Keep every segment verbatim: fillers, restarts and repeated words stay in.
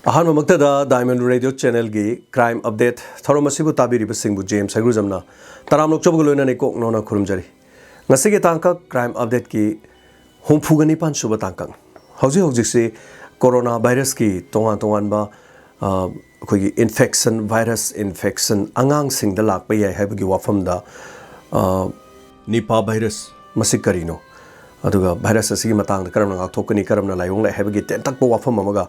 ꯑꯍꯥꯟꯕꯃꯛꯇꯗ Diamond Radio Channelꯒꯤ Crime Update ꯊꯧꯔꯝ ꯑꯁꯤꯕꯨ ꯇꯥꯕꯤꯔꯤꯕꯁꯤꯡꯕꯨ James ꯍꯩꯒ꯭ꯔꯨꯖꯝꯅ ꯇꯔꯥꯝꯅ ꯑꯣꯛꯆꯕꯒ ꯂꯣꯏꯅꯅ ꯏꯀꯣꯛ ꯅꯧꯅ ꯈꯨꯔꯨꯝꯖꯔꯤ꯫ ꯉꯁꯤꯒꯤ ꯇꯥꯡꯀꯛ Crime Updateꯀꯤ ꯍꯨꯝꯐꯨꯒ ꯅꯤꯄꯥꯟ ꯁꯨꯕ ꯇꯥꯡꯀꯛꯅꯤ꯫ ꯍꯧꯖꯤꯛ ꯍꯧꯖꯤꯛꯁꯤ ꯀꯣꯔꯣꯅꯥ ꯚꯥꯏꯔꯁꯀꯤ ꯇꯣꯉꯥꯟ ꯇꯣꯉꯥꯟꯕ, ꯑ, ꯑꯩꯈꯣꯏꯒꯤ ꯏꯟꯐꯦꯛꯁꯟ, ꯚꯥꯏꯔꯁ ꯏꯟꯐꯦꯛꯁꯟ ꯑꯉꯥꯡꯁꯤꯡꯗ ꯂꯥꯛꯄ ꯌꯥꯏ ꯍꯥꯏꯕꯒꯤ ꯋꯥꯐꯝꯗ, ꯑ, ꯅꯤꯄꯥ ꯚꯥꯏꯔꯁ ꯃꯁꯤ ꯀꯔꯤꯅꯣ? ꯑꯗꯨꯒ ꯚꯥꯏꯔꯁ ꯑꯁꯤꯒꯤ ꯃꯇꯥꯡꯗ ꯀꯔꯝꯅ ꯉꯥꯛꯊꯣꯛꯀꯅꯤ, ꯀꯔꯝꯅ ꯂꯥꯏꯑꯣꯡ ꯂꯥꯛꯏ ꯍꯥꯏꯕꯒꯤ ꯇꯦꯟꯇꯛꯄ ꯋꯥꯐꯝ ꯑꯃꯒ,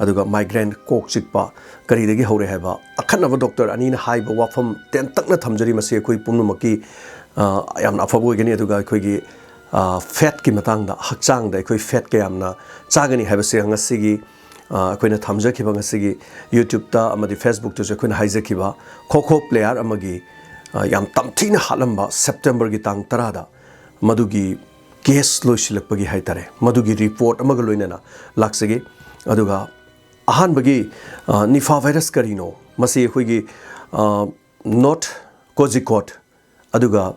ꯑꯗꯨꯒ ꯃꯥꯏꯒ꯭ꯔꯦꯟ, ꯀꯣꯛ ꯆꯤꯛꯄ, ꯀꯔꯤꯗꯒꯤ ꯍꯧꯔꯦ ꯍꯥꯏꯕ ꯑꯈꯟꯅꯕ ꯗꯣꯛꯇꯔ ꯑꯅꯤꯅ ꯍꯥꯏꯕ ꯋꯥꯐꯝ ꯇꯦꯟꯇꯛꯅ ꯊꯝꯖꯔꯤ꯫ ꯃꯁꯤ ꯑꯩꯈꯣꯏ ꯄꯨꯝꯅꯃꯛꯀꯤ, ꯑ, ꯌꯥꯝꯅ ꯑꯐꯕ ꯑꯣꯏꯒꯅꯤ꯫ ꯑꯗꯨꯒ ꯑꯩꯈꯣꯏꯒꯤ, ꯑ, ꯐꯦꯠꯀꯤ ꯃꯇꯥꯡꯗ, ꯍꯛꯆꯥꯡꯗ ꯑꯩꯈꯣꯏ ꯐꯦꯠ ꯀꯌꯥꯝꯅ ꯆꯥꯒꯅꯤ ꯍꯥꯏꯕꯁꯦ ꯉꯁꯤꯒꯤ, ꯑ, ꯑꯩꯈꯣꯏꯅ ꯊꯝꯖꯈꯤꯕ, ꯉꯁꯤꯒꯤ YouTubeꯇ ꯑꯃꯗꯤ Facebookꯇꯁꯨ ꯑꯩꯈꯣꯏꯅ ꯍꯥꯏꯖꯈꯤꯕ ꯈꯣꯈꯣ player ꯑꯃꯒꯤ, ꯑ, ꯌꯥꯝ ꯇꯝꯊꯤꯅ ꯍꯥꯠꯂꯝꯕ Septemberꯒꯤ ꯇꯥꯡ ꯇꯔꯥꯗ ꯃꯗꯨꯒꯤ ꯀꯦꯁ ꯂꯣꯏꯁꯤꯜꯂꯛꯄꯒꯤ ꯍꯥꯏꯇꯥꯔꯦ, ꯃꯗꯨꯒꯤ ꯔꯤꯄꯣꯔꯠ ꯑꯃꯒ ꯂꯣꯏꯅꯅ ꯂꯥꯛꯆꯒꯦ꯫ ꯑꯗꯨꯒ ꯑꯍꯥꯟꯕꯒꯤ, ꯑ, ꯅꯤꯐꯥ ꯚꯥꯏꯔꯁ ꯀꯔꯤꯅꯣ? ꯃꯁꯤ ꯑꯩꯈꯣꯏꯒꯤ, ꯑ, North Kozhikode ꯑꯗꯨꯒ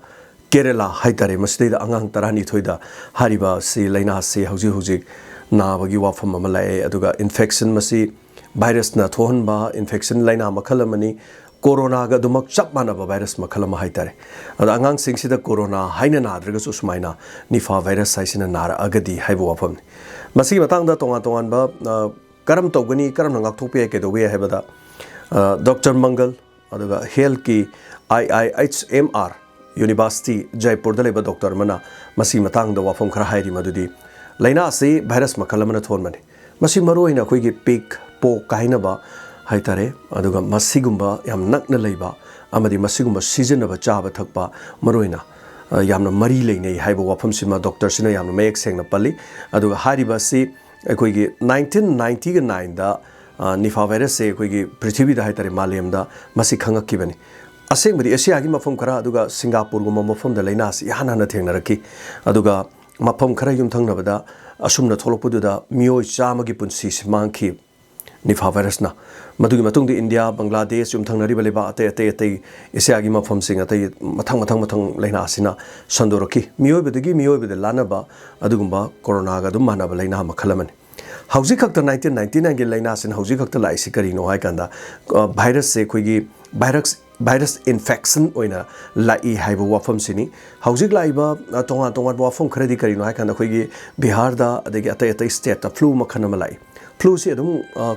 ꯀꯦꯔꯦꯂꯥ ꯍꯥꯏꯇꯥꯔꯦ, ꯃꯁꯤꯗꯩꯗ ꯑꯉꯥꯡ ꯇꯔꯥꯅꯤꯊꯣꯏꯗ ꯍꯥꯏꯔꯤꯕ ꯑꯁꯤ, ꯂꯥꯏꯅꯥ ꯑꯁꯤ ꯍꯧꯖꯤꯛ ꯍꯧꯖꯤꯛ ꯅꯥꯕꯒꯤ ꯋꯥꯐꯝ ꯑꯃ ꯂꯥꯛꯑꯦ꯫ ꯑꯗꯨꯒ ꯏꯟꯐꯦꯛꯁꯟ ꯃꯁꯤ ꯚꯥꯏꯔꯁꯅ ꯊꯣꯛꯍꯟꯕ ꯏꯟꯐꯦꯛꯁꯟ ꯂꯥꯏꯅꯥ ꯃꯈꯜ ꯑꯃꯅꯤ꯫ ꯀꯣꯔꯣꯅꯥꯒ ꯑꯗꯨꯃꯛ ꯆꯞ ꯃꯥꯟꯅꯕ ꯚꯥꯏꯔꯁ ꯃꯈꯜ ꯑꯃ ꯍꯥꯏꯇꯥꯔꯦ꯫ ꯑꯗꯣ ꯑꯉꯥꯡꯁꯤꯡꯁꯤꯗ ꯀꯣꯔꯣꯅꯥ ꯍꯥꯏꯅ ꯅꯥꯗ꯭ꯔꯒꯁꯨ ꯁꯨꯃꯥꯏꯅ ꯅꯤꯐꯥ ꯚꯥꯏꯔꯁ ꯍꯥꯏꯁꯤꯅ ꯅꯥꯔꯛꯑꯒꯗꯤ ꯍꯥꯏꯕ ꯋꯥꯐꯝꯅꯤ꯫ ꯃꯁꯤꯒꯤ ꯃꯇꯥꯡꯗ ꯇꯣꯉꯥꯟ ꯇꯣꯉꯥꯟꯕ, ꯑ, ꯀꯔꯝ ꯇꯧꯒꯅꯤ, ꯀꯔꯝꯅ ꯉꯥꯛꯊꯣꯛꯄ ꯌꯥꯏ, ꯀꯩꯗꯧꯕ ꯌꯥꯏ ꯍꯥꯏꯕꯗ, ꯑ, ꯗꯣꯛꯇꯔ ꯃꯪꯒꯜ, ꯑꯗꯨꯒ ꯍꯦꯜꯊꯀꯤ I I H M R University ꯖꯥꯏꯄꯨꯔꯗ ꯂꯩꯕ ꯗꯣꯛꯇꯔ ꯑꯃꯅ ꯃꯁꯤꯒꯤ ꯃꯇꯥꯡꯗ ꯋꯥꯐꯝ ꯈꯔ ꯍꯥꯏꯔꯤ, ꯃꯗꯨꯗꯤ ꯂꯥꯏꯅꯥ ꯑꯁꯤ ꯚꯥꯏꯔꯁ ꯃꯈꯜ ꯑꯃꯅ ꯊꯣꯛꯍꯟꯕꯅꯤ꯫ ꯃꯁꯤ ꯃꯔꯨꯑꯣꯏꯅ ꯑꯩꯈꯣꯏꯒꯤ ꯄꯤꯛ ꯄꯣꯛ ꯀꯥꯏꯅꯕ ꯍꯥꯏꯇꯥꯔꯦ, ꯑꯗꯨꯒ ꯃꯁꯤꯒꯨꯝꯕ ꯌꯥꯝ ꯅꯛꯅ ꯂꯩꯕ ꯑꯃꯗꯤ ꯃꯁꯤꯒꯨꯝꯕ ꯁꯤꯖꯤꯟꯅꯕ, ꯆꯥꯕ ꯊꯛꯄ ꯃꯔꯨꯑꯣꯏꯅ, ꯑ, ꯌꯥꯝꯅ ꯃꯔꯤ ꯂꯩꯅꯩ ꯍꯥꯏꯕ ꯋꯥꯐꯝꯁꯤꯃ ꯗꯣꯛꯇꯔꯁꯤꯅ ꯌꯥꯝꯅ ꯃꯌꯦꯛ ꯁꯦꯡꯅ ꯄꯜꯂꯤ꯫ ꯑꯗꯨꯒ ꯍꯥꯏꯔꯤꯕ ꯑꯁꯤ ꯑꯩꯈꯣꯏꯒꯤ nineteen ninety-nineꯗ, ꯑ, ꯅꯤꯐꯥ ꯚꯥꯏꯔꯁꯁꯦ ꯑꯩꯈꯣꯏꯒꯤ ꯄ꯭ꯔꯤꯊꯤꯕꯤꯗ ꯍꯥꯏꯇꯥꯔꯦ, ꯃꯥꯂꯦꯝꯗ ꯃꯁꯤ ꯈꯪꯉꯛꯈꯤꯕꯅꯤ꯫ ꯑꯁꯦꯡꯕꯗꯤ ꯑꯦꯁꯤꯌꯥꯒꯤ ꯃꯐꯝ ꯈꯔ ꯑꯗꯨꯒ ꯁꯤꯡꯒꯥꯄꯨꯔꯒꯨꯝꯕ ꯃꯐꯝꯗ ꯂꯥꯏꯅꯥ ꯑꯁꯤ ꯏꯍꯥꯟ ꯍꯥꯟꯅ ꯊꯦꯡꯅꯔꯛꯈꯤ꯫ ꯑꯗꯨꯒ ꯃꯐꯝ ꯈꯔ ꯌꯨꯝꯊꯪꯅꯕꯗ ꯑꯁꯨꯝꯅ ꯊꯣꯛꯂꯛꯄꯗꯨꯗ ꯃꯤꯑꯣꯏ ꯆꯥꯝꯃꯒꯤ ꯄꯨꯟꯁꯤꯁꯤ ꯃꯥꯡꯈꯤ ꯅꯤꯐꯥ ꯚꯥꯏꯔꯁꯅ꯫ ꯃꯗꯨꯒꯤ ꯃꯇꯨꯡꯗ ꯏꯟꯗꯤꯌꯥ, ꯕꯪꯒ꯭ꯂꯥꯗꯦꯁ, ꯌꯨꯝꯊꯪꯅꯔꯤꯕ ꯂꯩꯕꯥꯛ ꯑꯇꯩ ꯑꯇꯩ ꯑꯇꯩ ꯑꯦꯁꯤꯌꯥꯒꯤ ꯃꯐꯝꯁꯤꯡ ꯑꯇꯩ ꯃꯊꯪ ꯃꯊꯪ ꯃꯊꯪ ꯂꯥꯏꯅꯥ ꯑꯁꯤꯅ ꯁꯟꯗꯣꯔꯛꯈꯤ꯫ ꯃꯤꯑꯣꯏꯕꯗꯒꯤ ꯃꯤꯑꯣꯏꯕꯗ ꯂꯥꯟꯅꯕ ꯑꯗꯨꯒꯨꯝꯕ ꯀꯣꯔꯣꯅꯥꯒ ꯑꯗꯨꯝ ꯃꯥꯟꯅꯕ ꯂꯥꯏꯅꯥ ꯃꯈꯜ ꯑꯃꯅꯤ꯫ ꯍꯧꯖꯤꯛ ꯈꯛꯇ ꯅꯥꯏꯟꯇꯤꯟ ꯅꯥꯏꯟꯇꯤ ꯅꯥꯏꯟꯒꯤ ꯂꯥꯏꯅꯥꯁꯤꯅ ꯍꯧꯖꯤꯛ ꯈꯛꯇ ꯂꯥꯛꯏꯁꯤ ꯀꯔꯤꯅꯣ ꯍꯥꯏ ꯀꯥꯟꯗ, ꯚꯥꯏꯔꯁꯁꯦ ꯑꯩꯈꯣꯏꯒꯤ ꯚꯥꯏꯔꯁ ꯚꯥꯏꯔꯁ ꯏꯟꯐꯦꯛꯁꯟ ꯑꯣꯏꯅ ꯂꯥꯛꯏ ꯍꯥꯏꯕ ꯋꯥꯐꯝꯁꯤꯅꯤ꯫ ꯍꯧꯖꯤꯛ ꯂꯥꯛꯏꯕ ꯇꯣꯉꯥꯟ ꯇꯣꯉꯥꯟꯕ ꯋꯥꯐꯝ ꯈꯔꯗꯤ ꯀꯔꯤꯅꯣ ꯍꯥꯏ ꯀꯥꯟꯗ, ꯑꯩꯈꯣꯏꯒꯤ ꯕꯤꯍꯥꯔꯗ ꯑꯗꯒꯤ ꯑꯇꯩ ꯑꯇꯩ ꯁ꯭ꯇꯦꯠꯇ ꯐ꯭ꯂꯨ ꯃꯈꯜ ꯑꯃ ꯂꯥꯛꯏ꯫ ꯐ꯭ꯂꯨꯁꯤ ꯑꯗꯨꯝ,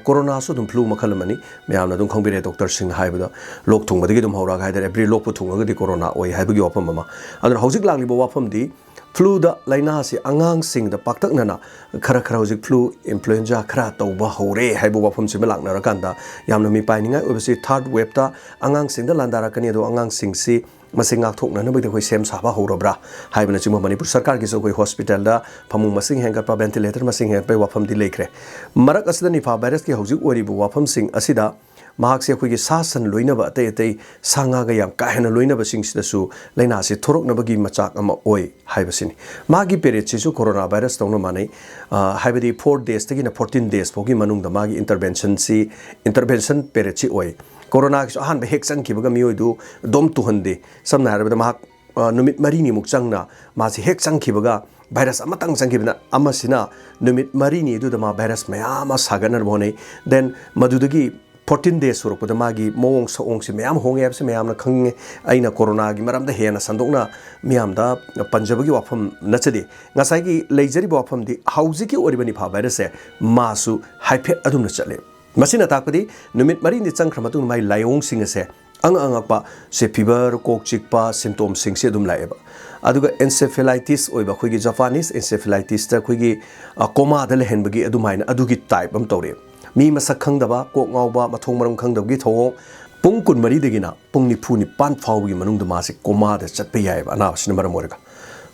ꯀꯣꯔꯣꯅꯥꯁꯨ ꯑꯗꯨꯝ ꯐ꯭ꯂꯨ ꯃꯈꯜ ꯑꯃꯅꯤ꯫ ꯃꯌꯥꯝꯅ ꯑꯗꯨꯝ ꯈꯪꯕꯤꯔꯦ, ꯗꯣꯛꯇꯔꯁꯤꯡꯅ ꯍꯥꯏꯕꯗ, ꯂꯣꯛ ꯊꯨꯡꯕꯗꯒꯤ ꯑꯗꯨꯝ ꯍꯧꯔꯛꯑꯒ ꯍꯥꯏꯇꯥꯔꯦ, ꯑꯦꯕ꯭ꯔꯤ ꯂꯣꯛꯄꯨ ꯊꯨꯡꯉꯒꯗꯤ ꯀꯣꯔꯣꯅꯥ ꯑꯣꯏ ꯍꯥꯏꯕꯒꯤ ꯋꯥꯐꯝ ꯑꯃ꯫ ꯑꯗꯨꯅ ꯍꯧꯖꯤꯛ ꯂꯥꯛꯂꯤꯕ ꯋꯥꯐꯝꯗꯤ, ꯐ꯭ꯂꯨꯗ ꯂꯥꯏꯅꯥꯁꯤ ꯑꯉꯥꯡꯁꯤꯡꯗ ꯄꯥꯛꯇꯛꯅꯅ ꯈꯔ ꯈꯔ ꯍꯧꯖꯤꯛ ꯐ꯭ꯂꯨ, ꯏꯟꯐ꯭ꯂꯨꯑꯦꯟꯖꯥ ꯈꯔ ꯇꯧꯕ ꯍꯧꯔꯦ ꯍꯥꯏꯕ ꯋꯥꯐꯝꯁꯤꯃ ꯂꯥꯛꯅꯔꯀꯥꯟꯗ, ꯌꯥꯝꯅ ꯃꯤꯄꯥꯏꯅꯤꯡꯉꯥꯏ ꯑꯣꯏꯕꯁꯤ ꯊꯥꯔꯠ ꯋꯦꯕꯇ ꯑꯉꯥꯡꯁꯤꯡꯗ ꯂꯥꯟꯗꯥꯔꯛꯀꯅꯤ꯫ ꯑꯗꯣ ꯑꯉꯥꯡꯁꯤꯡꯁꯤ ꯃꯁꯤ ꯉꯥꯛꯊꯣꯛꯅꯅꯕꯒꯤꯗꯃꯛ ꯑꯩꯈꯣꯏ ꯁꯦꯝ ꯁꯥꯕ ꯍꯧꯔꯕ꯭ꯔꯥ ꯍꯥꯏꯕꯅꯆꯤꯡꯕ, ꯃꯅꯤꯄꯨꯔ ꯁꯔꯀꯥꯔꯒꯤꯁꯨ ꯑꯩꯈꯣꯏ ꯍꯣꯁꯄꯤꯇꯥꯜꯗ ꯐꯃꯨꯡ ꯃꯁꯤꯡ ꯍꯦꯟꯒꯠꯄ, ꯚꯦꯟꯇꯤꯂꯦꯇꯔ ꯃꯁꯤꯡ ꯍꯦꯟꯒꯠꯄꯒꯤ ꯋꯥꯐꯝꯗꯤ ꯂꯩꯈ꯭ꯔꯦ꯫ ꯃꯔꯛ ꯑꯁꯤꯗ ꯅꯤꯐꯥ ꯚꯥꯏꯔꯁꯀꯤ ꯍꯧꯖꯤꯛ ꯑꯣꯏꯔꯤꯕ ꯋꯥꯐꯝꯁꯤꯡ ꯑꯁꯤꯗ ꯃꯍꯥꯛꯁꯦ ꯑꯩꯈꯣꯏꯒꯤ ꯁꯥ ꯁꯟ ꯂꯣꯏꯅꯕ, ꯑꯇꯩ ꯑꯇꯩ ꯁꯥ ꯉꯥꯒ ꯌꯥꯝ ꯀꯥ ꯍꯦꯟꯅ ꯂꯣꯏꯅꯕꯁꯤꯡꯁꯤꯗꯁꯨ ꯂꯥꯏꯅꯥꯁꯤ ꯊꯣꯔꯛꯅꯕꯒꯤ ꯃꯆꯥꯛ ꯑꯃ ꯑꯣꯏ ꯍꯥꯏꯕꯁꯤꯅꯤ꯫ ꯃꯥꯒꯤ ꯄꯦꯔꯦꯠꯁꯤꯁꯨ ꯀꯣꯔꯣꯅꯥ ꯚꯥꯏꯔꯁ ꯇꯧꯅ ꯃꯥꯟꯅꯩ꯫ ꯑ, ꯍꯥꯏꯕꯗꯤ ꯐꯣꯔ ꯗꯦꯖꯇꯒꯤꯅ ꯐꯣꯔꯇꯤꯟ ꯗꯦꯖ ꯐꯥꯎꯒꯤ ꯃꯅꯨꯡꯗ ꯃꯥꯒꯤ ꯏꯟꯇꯔꯚꯦꯟꯁꯟꯁꯤ, ꯏꯟꯇꯔꯚꯦꯟꯁꯟ ꯄꯦꯔꯦꯠꯁꯤ ꯑꯣꯏ꯫ ꯀꯣꯔꯣꯅꯥꯒꯤꯁꯨ ꯑꯍꯥꯟꯕ ꯍꯦꯛ ꯆꯪꯈꯤꯕꯒ ꯃꯤꯑꯣꯏꯗꯨ ꯑꯗꯨꯝ ꯇꯨꯍꯟꯗꯦ꯫ ꯁꯝꯅ ꯍꯥꯏꯔꯕꯗ, ꯃꯍꯥꯛ, ꯑ, ꯅꯨꯃꯤꯠ ꯃꯔꯤꯅꯤꯃꯨꯛ ꯆꯪꯅ ꯃꯥꯁꯤ ꯍꯦꯛ ꯆꯪꯈꯤꯕꯒ, ꯚꯥꯏꯔꯁ ꯑꯃꯇꯪ ꯆꯪꯈꯤꯕꯅ, ꯑꯃꯁꯤꯅ ꯅꯨꯃꯤꯠ ꯃꯔꯤꯅꯤ ꯑꯗꯨꯗ ꯃꯥ ꯚꯥꯏꯔꯁ ꯃꯌꯥꯝ ꯑꯃ ꯁꯥꯒꯠꯅꯅꯕ ꯍꯣꯠꯅꯩ꯫ ꯗꯦꯟ ꯃꯗꯨꯗꯒꯤ ꯐꯣꯔꯇꯤꯟ ꯗꯦꯖ ꯁꯨꯔꯛꯄꯗ ꯃꯥꯒꯤ ꯃꯑꯣꯡ ꯁꯑꯣꯡꯁꯦ ꯃꯌꯥꯝ ꯍꯣꯡꯉꯦ ꯍꯥꯏꯕꯁꯤ ꯃꯌꯥꯝꯅ ꯈꯪꯉꯦ꯫ ꯑꯩꯅ ꯀꯣꯔꯣꯅꯥꯒꯤ ꯃꯔꯝꯗ ꯍꯦꯟꯅ ꯁꯟꯗꯣꯛꯅ ꯃꯤꯌꯥꯝꯗ ꯄꯟꯖꯕꯒꯤ ꯋꯥꯐꯝ ꯅꯠꯆꯗꯦ꯫ ꯉꯁꯥꯏꯒꯤ ꯂꯩꯖꯔꯤꯕ ꯋꯥꯐꯝꯗꯤ, ꯍꯧꯖꯤꯛꯀꯤ ꯑꯣꯏꯔꯤꯕ ꯅꯤꯐꯥ ꯚꯥꯏꯔꯁꯁꯦ ꯃꯥꯁꯨ ꯍꯥꯏꯐꯦꯠ ꯑꯗꯨꯝꯅ ꯆꯠꯂꯦ꯫ ꯃꯁꯤꯅ ꯇꯥꯛꯄꯗꯤ, ꯅꯨꯃꯤꯠ ꯃꯔꯤꯅꯤ ꯆꯪꯈ꯭ꯔ ꯃꯇꯨꯡꯗ ꯃꯥꯒꯤ ꯂꯥꯏꯑꯣꯡꯁꯤꯡ ꯑꯁꯦ ꯑꯉꯛ ꯑꯉꯛꯄ, ꯁꯦ ꯐꯤꯚꯔ, ꯀꯣꯛ ꯆꯤꯛꯄ, ꯁꯤꯝꯇꯣꯝꯁꯤꯡꯁꯦ ꯑꯗꯨꯝ ꯂꯥꯛꯑꯦꯕ꯫ ꯑꯗꯨꯒ ꯑꯦꯟꯁꯦꯐꯦꯂꯥꯏꯇꯤꯁ ꯑꯣꯏꯕ, ꯑꯩꯈꯣꯏꯒꯤ ꯖꯄꯥꯅꯤꯁ ꯑꯦꯟꯁꯦꯐꯦꯂꯥꯏꯇꯤꯁꯇ ꯑꯩꯈꯣꯏꯒꯤ, ꯑ, ꯀꯣꯃꯥꯗ ꯂꯩꯍꯟꯕꯒꯤ ꯑꯗꯨꯃꯥꯏꯅ ꯑꯗꯨꯒꯤ ꯇꯥꯏꯞ ꯑꯃ ꯇꯧꯔꯛꯑꯦ꯫ ꯃꯤ ꯃꯁꯛ ꯈꯪꯗꯕ, ꯀꯣꯛ ꯉꯥꯎꯕ, ꯃꯊꯣꯡ ꯃꯔꯝ ꯈꯪꯗꯕꯒꯤ ꯊꯧꯑꯣꯡ, ꯄꯨꯡ ꯀꯨꯟꯃꯔꯤꯗꯒꯤꯅ ꯄꯨꯡ ꯅꯤꯐꯨ ꯅꯤꯄꯥꯟ ꯐꯥꯎꯕꯒꯤ ꯃꯅꯨꯡꯗ ꯃꯥꯁꯦ ꯀꯣꯃꯥꯗ ꯆꯠꯄ ꯌꯥꯏꯑꯕ, ꯑꯅꯥꯕꯁꯤꯅ ꯃꯔꯝ ꯑꯣꯏꯔꯒ꯫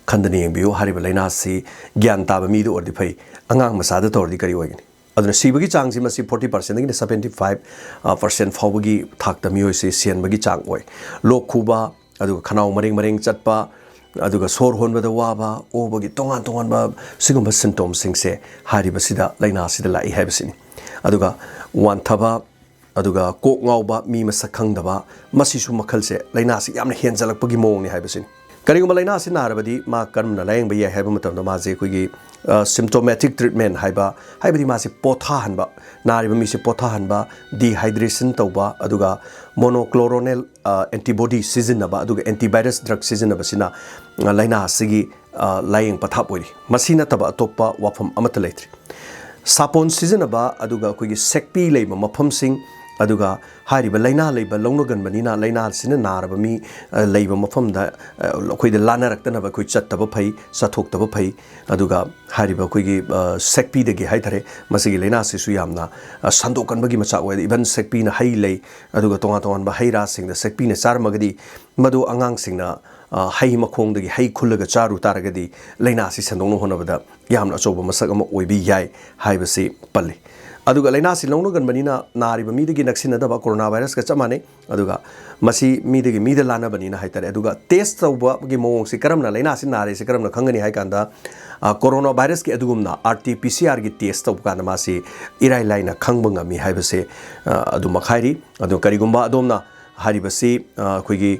ꯈꯟꯗꯅ ꯌꯦꯡꯕꯤꯌꯨ, ꯍꯥꯏꯔꯤꯕ ꯂꯥꯏꯅꯥꯁꯤ ꯒ꯭ꯌꯥꯟ ꯇꯥꯕ ꯃꯤꯗ ꯑꯣꯏꯔꯗꯤ ꯐꯩ, ꯑꯉꯥꯡ ꯃꯆꯥꯗ ꯇꯧꯔꯗꯤ ꯀꯔꯤ ꯑꯣꯏꯒꯅꯤ? ꯑꯗꯨꯅ ꯁꯤꯕꯒꯤ ꯆꯥꯡꯁꯤ ꯃꯁꯤ ꯐꯣꯔꯇꯤ ꯄꯥꯔꯁꯦꯟꯗꯒꯤꯅ ꯁꯕꯦꯟꯇꯤ ꯐꯥꯏꯚ ꯄꯥꯔꯁꯦꯟ ꯐꯥꯎꯕꯒꯤ ꯊꯥꯛꯇ ꯃꯤꯑꯣꯏꯁꯤ ꯁꯤꯍꯟꯕꯒꯤ ꯆꯥꯡ ꯑꯣꯏ꯫ ꯂꯣꯛ ꯈꯨꯕ, ꯑꯗꯨꯒ ꯈꯅꯥꯎ ꯃꯔꯦꯡ ꯃꯔꯦꯡ ꯆꯠꯄ, ꯑꯗꯨꯒ ꯁꯣꯔ ꯍꯣꯟꯕꯗ ꯋꯥꯕ, ꯑꯣꯕꯒꯤ ꯇꯣꯉꯥꯟ ꯇꯣꯉꯥꯟꯕ ꯁꯤꯒꯨꯝꯕ ꯁꯤꯝꯇꯣꯝꯁꯤꯡꯁꯦ ꯍꯥꯏꯔꯤꯕꯁꯤꯗ, ꯂꯥꯏꯅꯥꯁꯤꯗ ꯂꯥꯛꯏ ꯍꯥꯏꯕꯁꯤꯅꯤ꯫ ꯑꯗꯨꯒ ꯋꯥꯟꯊꯕ, ꯑꯗꯨꯒ ꯀꯣꯛ ꯉꯥꯎꯕ, ꯃꯤ ꯃꯁꯛ ꯈꯪꯗꯕ, ꯃꯁꯤꯁꯨ ꯃꯈꯜꯁꯦ, ꯂꯥꯏꯅꯥꯁꯤ ꯌꯥꯝꯅ ꯍꯦꯟꯖꯜꯂꯛꯄꯒꯤ ꯃꯑꯣꯡꯅꯤ ꯍꯥꯏꯕꯁꯤꯅꯤ꯫ ꯀꯔꯤꯒꯨꯝꯕ ꯂꯥꯏꯅꯥ ꯑꯁꯤ ꯅꯥꯔꯕꯗꯤ ꯃꯥ ꯀꯔꯝꯅ ꯂꯥꯌꯦꯡꯕ ꯌꯥꯏ ꯍꯥꯏꯕ ꯃꯇꯝꯗ, ꯃꯥꯁꯦ ꯑꯩꯈꯣꯏꯒꯤ ꯁꯤꯝꯇꯣꯃꯦꯇꯤꯛ ꯇ꯭ꯔꯤꯠꯃꯦꯟ ꯍꯥꯏꯕ, ꯍꯥꯏꯕꯗꯤ ꯃꯥꯁꯦ ꯄꯣꯊꯥꯍꯟꯕ, ꯅꯥꯔꯤꯕ ꯃꯤꯁꯦ ꯄꯣꯊꯥꯍꯟꯕ, ꯗꯤꯍꯥꯏꯗ꯭ꯔꯦꯁꯟ ꯇꯧꯕ, ꯑꯗꯨꯒ ꯃꯣꯅꯣꯀ꯭ꯂꯣꯔꯣꯅꯦꯜ ꯑꯦꯟꯇꯤꯕꯣꯗꯤ ꯁꯤꯖꯤꯟꯅꯕ, ꯑꯗꯨꯒ ꯑꯦꯟꯇꯤꯚꯥꯏꯔꯁ ꯗ꯭ꯔꯒ ꯁꯤꯖꯤꯟꯅꯕꯁꯤꯅ ꯂꯥꯏꯅꯥ ꯑꯁꯤꯒꯤ ꯂꯥꯏꯌꯦꯡ ꯄꯊꯥꯞ ꯑꯣꯏꯔꯤ꯫ ꯃꯁꯤ ꯅꯠꯇꯕ ꯑꯇꯣꯞꯄ ꯋꯥꯐꯝ ꯑꯃꯠꯇ ꯂꯩꯇ꯭ꯔꯤ꯫ ꯁꯥꯄꯣꯟ ꯁꯤꯖꯤꯟꯅꯕ, ꯑꯗꯨꯒ ꯑꯩꯈꯣꯏꯒꯤ ꯁꯦꯛꯄꯤ ꯂꯩꯕ ꯃꯐꯝꯁꯤꯡ, ꯑꯗꯨꯒ ꯍꯥꯏꯔꯤꯕ ꯂꯥꯏꯅꯥ ꯂꯩꯕ ꯂꯧꯅꯒꯟꯕꯅꯤꯅ, ꯂꯥꯏꯅꯥꯁꯤꯅ ꯅꯥꯔꯕ ꯃꯤ ꯂꯩꯕ ꯃꯐꯝꯗ ꯑꯩꯈꯣꯏꯗ ꯂꯥꯟꯅꯔꯛꯇꯅꯕ ꯑꯩꯈꯣꯏ ꯆꯠꯇꯕ ꯐꯩ, ꯆꯠꯊꯣꯛꯇꯕ ꯐꯩ꯫ ꯑꯗꯨꯒ ꯍꯥꯏꯔꯤꯕ ꯑꯩꯈꯣꯏꯒꯤ ꯁꯦꯛꯄꯤꯗꯒꯤ ꯍꯥꯏꯇꯥꯔꯦ, ꯃꯁꯤꯒꯤ ꯂꯥꯏꯅꯥꯁꯤꯁꯨ ꯌꯥꯝꯅ ꯁꯟꯗꯣꯛꯀꯟꯕꯒꯤ ꯃꯆꯥꯛ ꯑꯣꯏ꯫ ꯏꯚꯟ ꯁꯦꯛꯄꯤꯅ ꯍꯩ ꯂꯩ, ꯑꯗꯨꯒ ꯇꯣꯉꯥꯟ ꯇꯣꯉꯥꯟꯕ ꯍꯩ ꯔꯥꯁꯤꯡꯗ ꯁꯦꯛꯄꯤꯅ ꯆꯥꯔꯝꯃꯒꯗꯤ, ꯃꯗꯨ ꯑꯉꯥꯡꯁꯤꯡꯅ ꯍꯩ ꯃꯈꯣꯡꯗꯒꯤ ꯍꯩ ꯈꯨꯜꯂꯒ ꯆꯥꯔꯨ ꯇꯥꯔꯒꯗꯤ, ꯂꯥꯏꯅꯥꯁꯤ ꯁꯟꯗꯣꯛꯅ ꯍꯣꯠꯅꯕꯗ ꯌꯥꯝꯅ ꯑꯆꯧꯕ ꯃꯁꯛ ꯑꯃ ꯑꯣꯏꯕ ꯌꯥꯏ ꯍꯥꯏꯕꯁꯤ ꯄꯜꯂꯤ꯫ ꯑꯗꯨꯒ ꯂꯥꯏꯅꯥꯁꯤ ꯂꯧꯅꯒꯟꯕꯅꯤꯅ ꯅꯥꯔꯤꯕ ꯃꯤꯗꯒꯤ ꯅꯛꯁꯤꯟꯅꯗꯕ, ꯀꯣꯔꯣꯅꯥ ꯚꯥꯏꯔꯁꯀ ꯆꯞ ꯃꯥꯟꯅꯩ꯫ ꯑꯗꯨꯒ ꯃꯁꯤ ꯃꯤꯗꯒꯤ ꯃꯤꯗ ꯂꯥꯟꯅꯕꯅꯤꯅ ꯍꯥꯏꯇꯥꯔꯦ꯫ ꯑꯗꯨꯒ ꯇꯦꯁ ꯇꯧꯕꯒꯤ ꯃꯑꯣꯡꯁꯤ ꯀꯔꯝꯅ, ꯂꯥꯏꯅꯥꯁꯤ ꯅꯥꯔꯦꯁꯤ ꯀꯔꯝꯅ ꯈꯪꯒꯅꯤ ꯍꯥꯏ ꯀꯥꯟꯗ, ꯀꯣꯔꯣꯅꯥ ꯚꯥꯏꯔꯁꯀꯤ ꯑꯗꯨꯒꯨꯝꯅ ꯑꯥꯔ ꯇꯤ ꯄꯤ ꯁꯤ ꯑꯥꯔꯒꯤ ꯇꯦꯁ ꯇꯧꯕ ꯀꯥꯟꯗ ꯃꯥꯁꯤ ꯏꯔꯥꯏ ꯂꯥꯏꯅ ꯈꯪꯕ ꯉꯝꯃꯤ ꯍꯥꯏꯕꯁꯦ ꯑꯗꯨꯃꯛ ꯍꯥꯏꯔꯤ꯫ ꯑꯗꯣ ꯀꯔꯤꯒꯨꯝꯕ ꯑꯗꯣꯝꯅ ꯍꯥꯏꯔꯤꯕꯁꯤ ꯑꯩꯈꯣꯏꯒꯤ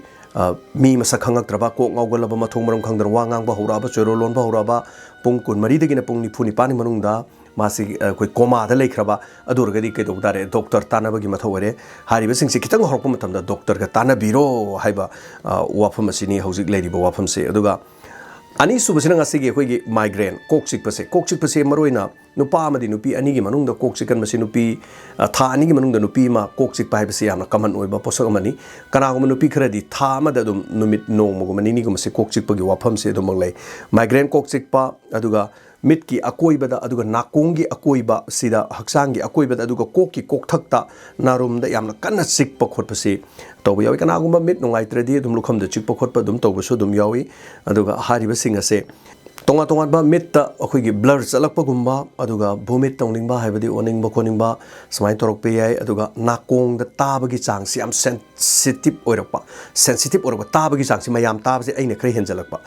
ꯃꯤ ꯃꯁꯛ ꯈꯪꯉꯛꯇ꯭ꯔꯕ, ꯀꯣꯛ ꯉꯥꯎꯒꯜꯂꯕ, ꯃꯊꯣꯡ ꯃꯔꯝ ꯈꯪꯗꯅ ꯋꯥ ꯉꯥꯡꯕ ꯍꯧꯔꯛꯑꯕ, ꯆꯣꯏꯔꯣꯜ ꯂꯣꯟꯕ ꯍꯧꯔꯛꯑꯕ, ꯄꯨꯡ ꯀꯨꯟꯃꯔꯤꯗꯒꯤꯅ ꯄꯨꯡ ꯅꯤꯐꯨ ꯅꯤꯄꯥꯟꯒꯤ ꯃꯅꯨꯡꯗ ꯃꯥꯁꯤ ꯑꯩꯈꯣꯏ ꯀꯣꯃꯥꯗ ꯂꯩꯈ꯭ꯔꯕ, ꯑꯗꯨ ꯑꯣꯏꯔꯒꯗꯤ ꯀꯩꯗꯧꯕ ꯇꯥꯔꯦ? ꯗꯣꯛꯇꯔ ꯇꯥꯟꯅꯕꯒꯤ ꯃꯊꯧ ꯑꯣꯏꯔꯦ꯫ ꯍꯥꯏꯔꯤꯕꯁꯤꯡꯁꯤ ꯈꯤꯇꯪ ꯍꯧꯔꯛꯄ ꯃꯇꯝꯗ ꯗꯣꯛꯇꯔꯒ ꯇꯥꯟꯅꯕꯤꯔꯣ ꯍꯥꯏꯕ ꯋꯥꯐꯝ ꯑꯁꯤꯅꯤ ꯍꯧꯖꯤꯛ ꯂꯩꯔꯤꯕ ꯋꯥꯐꯝꯁꯦ꯫ ꯑꯗꯨꯒ ꯑꯅꯤꯁꯨꯕꯁꯤꯅ ꯉꯁꯤꯒꯤ ꯑꯩꯈꯣꯏꯒꯤ ꯃꯥꯏꯒ꯭ꯔꯦꯟ, ꯀꯣꯛ ꯆꯤꯛꯄꯁꯦ꯫ ꯀꯣꯛ ꯆꯤꯛꯄꯁꯦ ꯃꯔꯨꯑꯣꯏꯅ ꯅꯨꯄꯥ ꯑꯃꯗꯤ ꯅꯨꯄꯤ ꯑꯅꯤꯒꯤ ꯃꯅꯨꯡꯗ ꯀꯣꯛ ꯆꯤꯛꯀꯟꯕꯁꯤ, ꯅꯨꯄꯤ, ꯊꯥ ꯑꯅꯤꯒꯤ ꯃꯅꯨꯡꯗ ꯅꯨꯄꯤ ꯑꯃ ꯀꯣꯛ ꯆꯤꯛꯄ ꯍꯥꯏꯕꯁꯤ ꯌꯥꯝꯅ ꯀꯃꯟ ꯑꯣꯏꯕ ꯄꯣꯠꯁꯛ ꯑꯃꯅꯤ꯫ ꯀꯅꯥꯒꯨꯝꯕ ꯅꯨꯄꯤ ꯈꯔꯗꯤ ꯊꯥ ꯑꯃꯗ ꯑꯗꯨꯝ ꯅꯨꯃꯤꯠ ꯅꯣꯡꯃꯒꯨꯝꯕ ꯅꯤꯅꯤꯒꯨꯝꯕꯁꯦ ꯀꯣꯛ ꯆꯤꯛꯄꯒꯤ ꯋꯥꯐꯝꯁꯦ ꯑꯗꯨꯃꯛ ꯂꯩ꯫ ꯃꯥꯏꯒ꯭ꯔꯦꯟ ꯀꯣꯛ ꯆꯤꯛꯄ, ꯑꯗꯨꯒ ꯃꯤꯠꯀꯤ ꯑꯀꯣꯏꯕꯗ, ꯑꯗꯨꯒ ꯅꯥꯀꯣꯡꯒꯤ ꯑꯀꯣꯏꯕ, ꯁꯤꯗ ꯍꯛꯆꯥꯡꯒꯤ ꯑꯀꯣꯏꯕꯗ, ꯑꯗꯨꯒ ꯀꯣꯛꯀꯤ ꯀꯣꯛꯊꯛꯇ, ꯅꯥꯔꯨꯝꯗ ꯌꯥꯝꯅ ꯀꯟꯅ ꯆꯤꯛꯄ ꯈꯣꯠꯄꯁꯤ ꯇꯧꯕ ꯌꯥꯎꯏ꯫ ꯀꯅꯥꯒꯨꯝꯕ ꯃꯤꯠ ꯅꯨꯡꯉꯥꯏꯇ꯭ꯔꯗꯤ ꯑꯗꯨꯝ ꯂꯨꯈꯝꯗ ꯆꯤꯛꯄ ꯈꯣꯠꯄ ꯑꯗꯨꯝ ꯇꯧꯕꯁꯨ ꯑꯗꯨꯝ ꯌꯥꯎꯏ꯫ ꯑꯗꯨꯒ ꯍꯥꯏꯔꯤꯕꯁꯤꯡ ꯑꯁꯦ ꯇꯣꯉꯥꯟ ꯇꯣꯉꯥꯟꯕ ꯃꯤꯠꯇ ꯑꯩꯈꯣꯏꯒꯤ ꯕ꯭ꯂꯔ ꯆꯠꯂꯛꯄꯒꯨꯝꯕ, ꯑꯗꯨꯒ ꯚꯣꯃꯤꯠ ꯇꯧꯅꯤꯡꯕ ꯍꯥꯏꯕꯗꯤ ꯑꯣꯅꯤꯡꯕ ꯈꯣꯠꯅꯤꯡꯕ ꯁꯨꯃꯥꯏꯅ ꯇꯧꯔꯛꯄ ꯌꯥꯏ꯫ ꯑꯗꯨꯒ ꯅꯥꯀꯣꯡꯗ ꯇꯥꯕꯒꯤ ꯆꯥꯡꯁꯤ ꯌꯥꯝ ꯁꯦꯟꯁꯤꯇꯤꯞ ꯑꯣꯏꯔꯛꯄ, ꯁꯦꯟꯁꯤꯇꯤꯞ ꯑꯣꯏꯔꯛꯄ, ꯇꯥꯕꯒꯤ ꯆꯥꯡꯁꯤ ꯃꯌꯥꯝ ꯇꯥꯕꯁꯦ ꯑꯩꯅ ꯈꯔ ꯍꯦꯟꯖꯜꯂꯛꯄ,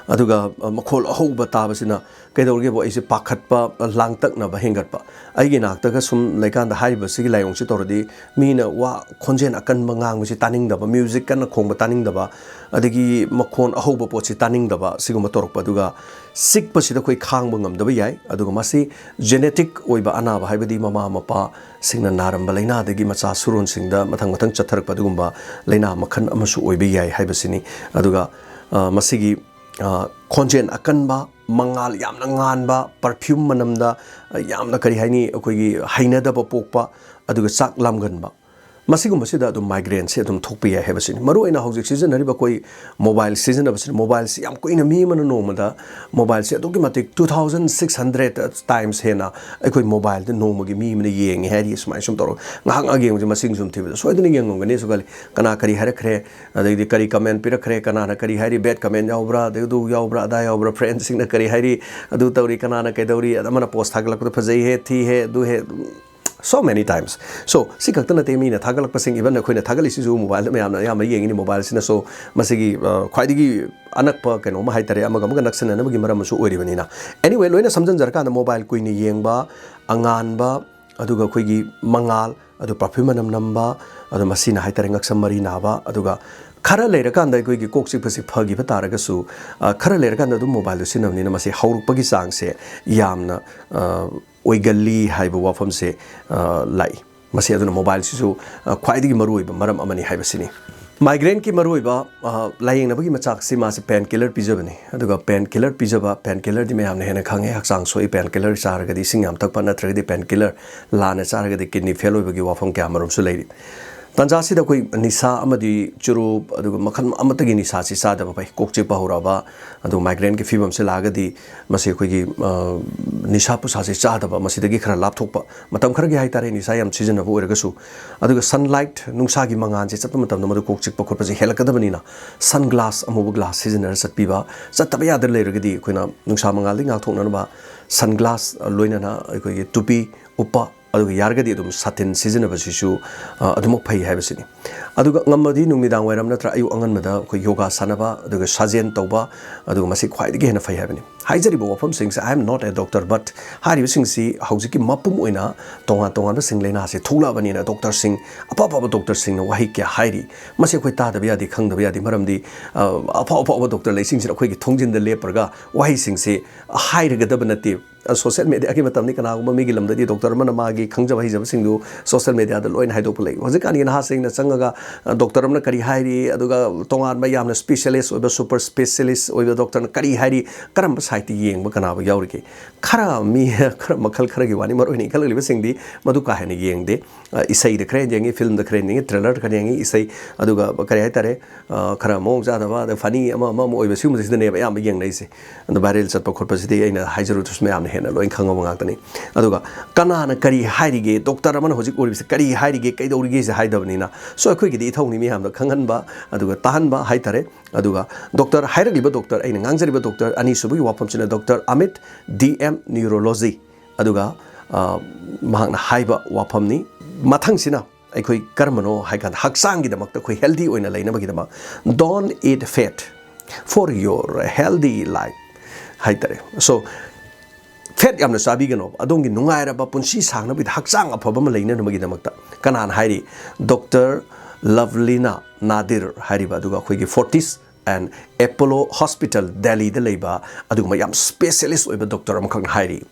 ꯑꯗꯨꯒ ꯑ, ꯃꯈꯣꯜ ꯑꯍꯧꯕ ꯇꯥꯕꯁꯤꯅ ꯀꯩꯗꯧꯔꯒꯦꯕꯨ ꯑꯩꯁꯦ ꯄꯥꯈꯠꯄ, ꯂꯥꯡꯇꯛꯅꯕ ꯍꯦꯟꯒꯠꯄ꯫ ꯑꯩꯒꯤ ꯅꯥꯛꯇꯒ ꯁꯨꯝ ꯂꯩꯀꯥꯟꯗ ꯍꯥꯏꯔꯤꯕꯁꯤꯒꯤ ꯂꯥꯏꯑꯣꯡꯁꯤ ꯇꯧꯔꯗꯤ ꯃꯤꯅ ꯋꯥ ꯈꯣꯟꯖꯦꯜ ꯑꯀꯟꯕ ꯉꯥꯡꯕꯁꯤ ꯇꯥꯅꯤꯡꯗꯕ, ꯃ꯭ꯌꯨꯖꯤꯛ ꯀꯟꯅ ꯈꯣꯡꯕ ꯇꯥꯅꯤꯡꯗꯕ, ꯑꯗꯒꯤ ꯃꯈꯣꯟ ꯑꯍꯧꯕ ꯄꯣꯠꯁꯤ ꯇꯥꯅꯤꯡꯗꯕ, ꯁꯤꯒꯨꯝꯕ ꯇꯧꯔꯛꯄ꯫ ꯑꯗꯨꯒ ꯆꯤꯛꯄꯁꯤꯗ ꯑꯩꯈꯣꯏ ꯈꯥꯡꯕ ꯉꯝꯗꯕ ꯌꯥꯏ꯫ ꯑꯗꯨꯒ ꯃꯁꯤ ꯖꯦꯅꯦꯇꯤꯛ ꯑꯣꯏꯕ ꯑꯅꯥꯕ, ꯍꯥꯏꯕꯗꯤ ꯃꯃꯥ ꯃꯄꯥꯁꯤꯡꯅ ꯅꯥꯔꯝꯕ ꯂꯥꯏꯅꯥꯗꯒꯤ ꯃꯆꯥ ꯁꯨꯔꯣꯟꯁꯤꯡꯗ ꯃꯊꯪ ꯃꯊꯪ ꯆꯠꯊꯔꯛꯄ ꯑꯗꯨꯒꯨꯝꯕ ꯂꯥꯏꯅꯥ ꯃꯈꯜ ꯑꯃꯁꯨ ꯑꯣꯏꯕ ꯌꯥꯏ ꯍꯥꯏꯕꯁꯤꯅꯤ꯫ ꯑꯗꯨꯒ ꯑ, ꯃꯁꯤꯒꯤ ꯑ, ꯈꯣꯟꯖꯦꯜ ꯑꯀꯟꯕ, ꯃꯉꯥꯜ ꯌꯥꯝꯅ ꯉꯥꯟꯕ, ꯄꯔꯐ꯭ꯌꯨꯝ ꯃꯅꯝꯗ, ꯑ, ꯌꯥꯝꯅ, ꯀꯔꯤ ꯍꯥꯏꯅꯤ, ꯑꯩꯈꯣꯏꯒꯤ ꯍꯩꯅꯗꯕ ꯄꯣꯛꯄ, ꯑꯗꯨꯒ ꯆꯥꯛ ꯂꯥꯝꯒꯟꯕ, ꯃꯁꯤꯒꯨꯝꯕꯁꯤꯗ ꯑꯗꯨꯝ ꯃꯥꯏꯒ꯭ꯔꯦꯟꯁꯦ ꯑꯗꯨꯝ ꯊꯣꯛꯄ ꯌꯥꯏ ꯍꯥꯏꯕꯁꯤꯅꯤ꯫ ꯃꯔꯨꯑꯣꯏꯅ ꯍꯧꯖꯤꯛ ꯁꯤꯖꯤꯟꯅꯔꯤꯕ ꯑꯩꯈꯣꯏ ꯃꯣꯕꯥꯏꯜ ꯁꯤꯖꯤꯟꯅꯕꯁꯤꯅ, ꯃꯣꯕꯥꯏꯜꯁꯤ ꯌꯥꯝ ꯀꯨꯏꯅ ꯃꯤ ꯑꯃꯅ ꯅꯣꯡꯃꯗ ꯃꯣꯕꯥꯏꯜꯁꯦ ꯑꯗꯨꯛꯀꯤ ꯃꯇꯤꯛ two thousand six hundred times ꯍꯦꯟꯅ ꯑꯩꯈꯣꯏ ꯃꯣꯕꯥꯏꯜꯗ ꯅꯣꯡꯃꯒꯤ ꯃꯤ ꯑꯃꯅ ꯌꯦꯡꯉꯦ ꯍꯥꯏꯔꯤ꯫ ꯁꯨꯃꯥꯏꯅ ꯁꯨꯝ ꯇꯧꯔꯒ ꯉꯥꯏꯍꯥꯛ ꯉꯥꯏꯍꯥꯛ ꯌꯦꯡꯕꯁꯦ ꯃꯁꯤꯡ ꯁꯨꯝ ꯊꯤꯕꯗ ꯁꯣꯏꯗꯅ ꯌꯦꯡꯉꯝꯒꯅꯤꯁꯨ ꯈꯜꯂꯤ꯫ ꯀꯅꯥ ꯀꯔꯤ ꯍꯥꯏꯔꯛꯈ꯭ꯔꯦ, ꯑꯗꯩꯗꯤ ꯀꯔꯤ ꯀꯃꯦꯟ ꯄꯤꯔꯛꯈ꯭ꯔꯦ, ꯀꯅꯥꯅ ꯀꯔꯤ ꯍꯥꯏꯔꯤ, ꯕꯦꯗ ꯀꯃꯦꯟ ꯌꯥꯎꯕ꯭ꯔꯥ, ꯑꯗꯩ ꯑꯗꯨ ꯌꯥꯎꯕ꯭ꯔꯥ, ꯑꯗꯥ ꯌꯥꯎꯕ꯭ꯔꯥ, ꯐ꯭ꯔꯦꯟꯁꯤꯡꯅ ꯀꯔꯤ ꯍꯥꯏꯔꯤ, ꯑꯗꯨ ꯇꯧꯔꯤ, ꯀꯅꯥꯅ ꯀꯩꯗꯧꯔꯤ, ꯑꯗ ꯑꯃꯅ ꯄꯣꯁ ꯊꯥꯒꯠꯂꯛꯄꯗ ꯐꯖꯩ ꯍꯦ, ꯊꯤ ꯍꯦ, ꯑꯗꯨ ꯍꯦ, so many times꯫ So, ꯁꯤ ꯈꯛꯇ ꯅꯠꯇꯦ, ꯃꯤꯅ ꯊꯥꯒꯠꯂꯛꯄꯁꯤꯡ, even ꯑꯩꯈꯣꯏꯅ ꯊꯥꯒꯠꯂꯤꯁꯤꯁꯨ ꯃꯣꯕꯥꯏꯜꯗ ꯃꯌꯥꯝꯅ ꯑꯌꯥꯝꯕ ꯌꯦꯡꯉꯤꯅꯤ꯫ ꯃꯣꯕꯥꯏꯜꯁꯤꯅꯁꯨ ꯃꯁꯤꯒꯤ, ꯑ, ꯈ꯭ꯋꯥꯏꯗꯒꯤ ꯑꯅꯛꯄ ꯀꯩꯅꯣꯝꯃ ꯍꯥꯏꯇꯥꯔꯦ, ꯑꯃꯒ ꯑꯃꯒ ꯅꯛꯁꯟꯅꯅꯕꯒꯤ ꯃꯔꯝ ꯑꯃꯁꯨ ꯑꯣꯏꯔꯤꯕꯅꯤꯅ꯫ Anyway, ꯂꯣꯏꯅ ꯁꯝꯖꯤꯟꯖꯔꯀꯥꯟꯗ ꯃꯣꯕꯥꯏꯜ ꯀꯨꯏꯅ ꯌꯦꯡꯕ, ꯑꯉꯥꯟꯕ, ꯑꯗꯨꯒ ꯑꯩꯈꯣꯏꯒꯤ ꯃꯉꯥꯜ, ꯑꯗꯨ ꯄꯔꯐ꯭ꯌꯨꯝ ꯃꯅꯝ ꯅꯝꯕ, ꯑꯗꯨ ꯃꯁꯤꯅ ꯍꯥꯏꯇꯥꯔꯦ ꯉꯛꯁꯝ ꯃꯔꯤ ꯅꯥꯕ, ꯑꯗꯨꯒ ꯈꯔ ꯂꯩꯔꯀꯥꯟꯗ ꯑꯩꯈꯣꯏꯒꯤ ꯀꯣꯛ ꯆꯤꯛꯄꯁꯤ ꯐꯈꯤꯕ ꯇꯥꯔꯒꯁꯨ, ꯑ, ꯈꯔ ꯂꯩꯔꯀꯥꯟꯗ ꯑꯗꯨꯝ ꯃꯣꯕꯥꯏꯜꯗꯨ ꯁꯤꯖꯤꯟꯅꯕꯅꯤꯅ ꯃꯁꯤ ꯍꯧꯔꯛꯄꯒꯤ ꯆꯥꯡꯁꯦ ꯌꯥꯝꯅ, ꯑ, ꯑꯣꯏꯒꯜꯂꯤ ꯍꯥꯏꯕ ꯋꯥꯐꯝꯁꯦ, ꯑ, ꯂꯥꯛꯏ꯫ ꯃꯁꯤ ꯑꯗꯨꯅ ꯃꯣꯕꯥꯏꯜꯁꯤꯁꯨ, ꯑ, ꯈ꯭ꯋꯥꯏꯗꯒꯤ ꯃꯔꯨꯑꯣꯏꯕ ꯃꯔꯝ ꯑꯃꯅꯤ ꯍꯥꯏꯕꯁꯤꯅꯤ꯫ ꯃꯥꯏꯒ꯭ꯔꯦꯟꯒꯤ ꯃꯔꯨꯑꯣꯏꯕ, ꯑ, ꯂꯥꯌꯦꯡꯅꯕꯒꯤ ꯃꯆꯥꯛꯁꯤ ꯃꯥꯁꯤ ꯄꯦꯟ ꯀꯤꯂꯔ ꯄꯤꯖꯕꯅꯤ꯫ ꯑꯗꯨꯒ ꯄꯦꯟ ꯀꯤꯂꯔ ꯄꯤꯖꯕ, ꯄꯦꯟ ꯀꯤꯂꯔꯗꯤ ꯃꯌꯥꯝꯅ ꯍꯦꯟꯅ ꯈꯪꯉꯦ, ꯍꯛꯆꯥꯡ ꯁꯣꯛꯏ, ꯄꯦꯟ ꯀꯤꯂꯔ ꯆꯥꯔꯒꯗꯤ ꯏꯁꯤꯡ ꯌꯥꯝ ꯊꯛꯄ, ꯅꯠꯇ꯭ꯔꯒꯗꯤ ꯄꯦꯟ ꯀꯤꯂꯔ ꯂꯥꯟꯅ ꯆꯥꯔꯒꯗꯤ ꯀꯤꯗꯅꯤ ꯐꯦꯜ ꯑꯣꯏꯕꯒꯤ ꯋꯥꯐꯝ ꯀꯌꯥ ꯃꯔꯨꯝꯁꯨ ꯂꯩꯔꯤ꯫ ꯇꯥꯟꯖꯥꯁꯤꯗ ꯑꯩꯈꯣꯏ ꯅꯤꯁꯥ ꯑꯃꯗꯤ ꯆꯨꯔꯨꯞ, ꯑꯗꯨꯒ ꯃꯈꯜ ꯑꯃꯠꯇꯒꯤ ꯅꯤꯁꯥꯁꯤ ꯆꯥꯗꯕ ꯐꯩ꯫ ꯀꯣꯛ ꯆꯤꯛꯄ ꯍꯧꯔꯛꯑꯕ, ꯑꯗꯨꯒ migraineꯒꯤ ꯐꯤꯕꯝꯁꯦ ꯂꯥꯛꯑꯒꯗꯤ ꯃꯁꯤ ꯑꯩꯈꯣꯏꯒꯤ, ꯑ, ꯅꯤꯁꯥ ꯄꯨꯁꯥꯁꯦ ꯆꯥꯗꯕ, ꯃꯁꯤꯗꯒꯤ ꯈꯔ ꯂꯥꯞꯊꯣꯛꯄ, ꯃꯇꯝ ꯈꯔꯒꯤ ꯍꯥꯏꯇꯥꯔꯦ, ꯅꯤꯁꯥ ꯌꯥꯝ ꯁꯤꯖꯤꯟꯅꯕ ꯑꯣꯏꯔꯒꯁꯨ꯫ ꯑꯗꯨꯒ sunlight, ꯅꯨꯡꯁꯥꯒꯤ ꯃꯉꯥꯜꯁꯦ ꯆꯠꯄ ꯃꯇꯝꯗ ꯃꯗꯨ ꯀꯣꯛ ꯆꯤꯛꯄ ꯈꯣꯠꯄꯁꯦ ꯍꯦꯜꯂꯛꯀꯗꯕꯅꯤꯅ, sun glass, ꯑꯃꯨꯕ glass ꯁꯤꯖꯤꯟꯅꯔ ꯆꯠꯄꯤꯕ, ꯆꯠꯇꯕ ꯌꯥꯗ ꯂꯩꯔꯒꯗꯤ ꯑꯩꯈꯣꯏꯅ ꯅꯨꯡꯁꯥ ꯃꯉꯥꯜꯗꯒꯤ ꯉꯥꯛꯊꯣꯛꯅꯅꯕ sun glass, ꯂꯣꯏꯅꯅ ꯑꯩꯈꯣꯏꯒꯤ ꯇꯨꯄꯤ ꯎꯞꯄ, ꯑꯗꯨꯒ ꯌꯥꯔꯒꯗꯤ ꯑꯗꯨꯝ ꯁꯥꯇꯤꯟ ꯁꯤꯖꯤꯟꯅꯕꯁꯤꯁꯨ, ꯑ, ꯑꯗꯨꯃꯛ ꯐꯩ ꯍꯥꯏꯕꯁꯤꯅꯤ꯫ ꯑꯗꯨꯒ ꯉꯝꯃꯗꯤ ꯅꯨꯃꯤꯗꯥꯡ ꯋꯥꯏꯔꯝ ꯅꯠꯇ꯭ꯔ ꯑꯌꯨꯛ ꯑꯉꯟꯕꯗ ꯑꯩꯈꯣꯏ ꯌꯣꯒꯥ ꯁꯥꯟꯅꯕ, ꯑꯗꯨꯒ ꯁꯥꯖꯦꯜ ꯇꯧꯕ, ꯑꯗꯨꯒ ꯃꯁꯤ ꯈ꯭ꯋꯥꯏꯗꯒꯤ ꯍꯦꯟꯅ ꯐꯩ ꯍꯥꯏꯕꯅꯤ꯫ ꯍꯥꯏꯖꯔꯤꯕ ꯋꯥꯐꯝꯁꯤꯡꯁꯦ, I am not a doctor, but ꯍꯥꯏꯔꯤꯕꯁꯤꯡꯁꯤ ꯍꯧꯖꯤꯛꯀꯤ ꯃꯄꯨꯝ ꯑꯣꯏꯅ ꯇꯣꯉꯥꯟ ꯇꯣꯉꯥꯟꯕꯁꯤꯡ ꯂꯥꯏꯅꯥꯁꯦ ꯊꯣꯛꯂꯛꯑꯕꯅꯤꯅ doctorꯁꯤꯡ, ꯑꯐ ꯑꯐꯕ doctorꯁꯤꯡꯅ ꯋꯥꯍꯩ ꯀꯌꯥ ꯍꯥꯏꯔꯤ꯫ ꯃꯁꯤ ꯑꯩꯈꯣꯏ ꯇꯥꯗꯕ ꯌꯥꯗꯦ, ꯈꯪꯗꯕ ꯌꯥꯗꯦ, ꯃꯔꯝꯗꯤ, ꯑ, ꯑꯐꯥꯎ ꯑꯐꯥꯎꯕ doctor ꯂꯩꯁꯤꯡꯁꯤꯅ ꯑꯩꯈꯣꯏꯒꯤ ꯊꯣꯡꯖꯤꯟꯗ ꯂꯦꯞꯄꯒ ꯋꯥꯍꯩꯁꯤꯡꯁꯦ ꯍꯥꯏꯔꯒꯗꯕ ꯅꯠꯇꯦ꯫ ꯑ, social mediaꯒꯤ ꯃꯇꯝꯅꯤ, ꯀꯅꯥꯒꯨꯝꯕ ꯃꯤꯒꯤ ꯂꯝꯗꯗꯤ doctor ꯑꯃꯅ ꯃꯥꯒꯤ ꯈꯪꯖꯕ ꯍꯩꯖꯕꯁꯤꯡꯗꯨ social mediaꯗ ꯂꯣꯏꯅ ꯍꯥꯏꯗꯣꯛꯄ ꯂꯩ꯫ ꯍꯧꯖꯤꯛꯀꯥꯟꯒꯤ ꯅꯍꯥꯁꯤꯡꯅ ꯆꯪꯉꯒ, ꯑ, doctor ꯑꯃꯅ ꯀꯔꯤ ꯍꯥꯏꯔꯤ, ꯑꯗꯨꯒ ꯇꯣꯉꯥꯟꯕ ꯌꯥꯝꯅ specialist ꯑꯣꯏꯕ, super specialist ꯑꯣꯏꯕ doctorꯅ ꯀꯔꯤ ꯍꯥꯏꯔꯤ, ꯀꯔꯝꯕ sideꯇ ꯌꯦꯡꯕ ꯀꯅꯥꯕ ꯌꯥꯎꯔꯤꯒꯦ? ꯈꯔ ꯃꯤ, ꯈꯔ ꯃꯈꯜ ꯈꯔꯒꯤ ꯋꯥꯅꯤ, ꯃꯔꯨꯑꯣꯏꯅ ꯏꯟꯈꯠꯂꯛꯂꯤꯕꯁꯤꯡꯗꯤ ꯃꯗꯨ ꯀꯥ ꯍꯦꯟꯅ ꯌꯦꯡꯗꯦ꯫ ꯑ, ꯏꯁꯩꯗ ꯈꯔ ꯍꯦꯟꯅ ꯌꯦꯡꯉꯤ, filmꯗ ꯈꯔ ꯍꯦꯟꯅ ꯌꯦꯡꯉꯤ, trailerꯗ ꯈꯔ ꯌꯦꯡꯉꯤ, ꯏꯁꯩ, ꯑꯗꯨꯒ ꯀꯔꯤ ꯍꯥꯏꯇꯥꯔꯦ, ꯑ, ꯈꯔ ꯃꯑꯣꯡ ꯆꯥꯗꯕ, ꯑꯗ funny ꯑꯃ, ꯑꯃ, ꯑꯃ ꯑꯣꯏꯕ, ꯁꯤꯒꯨꯝꯕꯁꯤꯗꯅꯦꯕ ꯑꯌꯥꯝꯕ ꯌꯦꯡꯅꯩꯁꯦ꯫ ꯑꯗ viral ꯆꯠꯄ ꯈꯣꯠꯄꯁꯤꯗꯤ ꯑꯩꯅ ꯍꯥꯏꯖꯔꯨꯗ꯭ꯔꯁꯨ ꯃꯌꯥꯝꯅ ꯍꯦꯟꯅ ꯂꯣꯏ ꯈꯪꯉꯕ ꯉꯥꯛꯇꯅꯤ꯫ ꯑꯗꯨꯒ ꯀꯅꯥꯅ ꯀꯔꯤ ꯍꯥꯏꯔꯤꯒꯦ, doctor ꯑꯃꯅ ꯍꯧꯖꯤꯛ ꯑꯣꯏꯔꯤꯕꯁꯤ ꯀꯔꯤ ꯍꯥꯏꯔꯤꯒꯦ, ꯀꯩꯗꯧꯔꯤꯒꯦꯁꯦ ꯍꯥꯏꯗꯕꯅꯤꯅ꯫ So, ꯑꯩꯈꯣꯏꯒꯤꯗꯤ ꯏꯊꯧꯅꯤ ꯃꯌꯥꯝꯗ ꯈꯪꯍꯟꯕ, ꯑꯗꯨꯒ ꯇꯥꯍꯟꯕ ꯍꯥꯏꯇꯥꯔꯦ꯫ ꯑꯗꯨꯒ doctor, ꯍꯥꯏꯔꯛꯂꯤꯕ doctor, ꯑꯩꯅ ꯉꯥꯡꯖꯔꯤꯕ doctor ꯑꯅꯤꯁꯨꯕꯒꯤ ꯋꯥꯐꯝꯁꯤꯅ doctor Amit, DM Neurology꯫ ꯑꯗꯨꯒ, ꯑ, ꯃꯍꯥꯛꯅ ꯍꯥꯏꯕ ꯋꯥꯐꯝꯅꯤ꯫ ꯃꯊꯪꯁꯤꯅ ꯑꯩꯈꯣꯏ ꯀꯔꯝꯕꯅꯣ ꯍꯥꯏ ꯀꯥꯟꯗ, ꯍꯛꯆꯥꯡꯒꯤꯗꯃꯛꯇ ꯑꯩꯈꯣꯏ healthy ꯑꯣꯏꯅ ꯂꯩꯅꯕꯒꯤꯗꯃꯛ, "Don't eat fat for your healthy life" ꯍꯥꯏꯇꯥꯔꯦ꯫ So, fat ꯌꯥꯝꯅ ꯆꯥꯕꯤꯒꯅꯣ, ꯑꯗꯣꯝꯒꯤ ꯅꯨꯡꯉꯥꯏꯔꯕ ꯄꯨꯟꯁꯤ ꯁꯥꯡꯅꯕꯒꯤꯗ, ꯍꯛꯆꯥꯡ ꯑꯐꯕ ꯑꯃ ꯂꯩꯅꯅꯕꯒꯤꯗꯃꯛꯇ꯫ ꯀꯅꯥꯅ ꯍꯥꯏꯔꯤ? Doctor ꯂꯚꯂꯤꯅꯥ ꯅꯥꯗꯤꯔ ꯍꯥꯏꯔꯤꯕ, ꯑꯗꯨꯒ ꯑꯩꯈꯣꯏꯒꯤ Fortis and Apollo Hospital, ꯗꯦꯜꯂꯤꯗ ꯂꯩꯕ ꯑꯗꯨꯒꯨꯝꯕ ꯌꯥꯝ specialist ꯑꯣꯏꯕ doctor ꯑꯃꯈꯛꯅ ꯍꯥꯏꯔꯤ꯫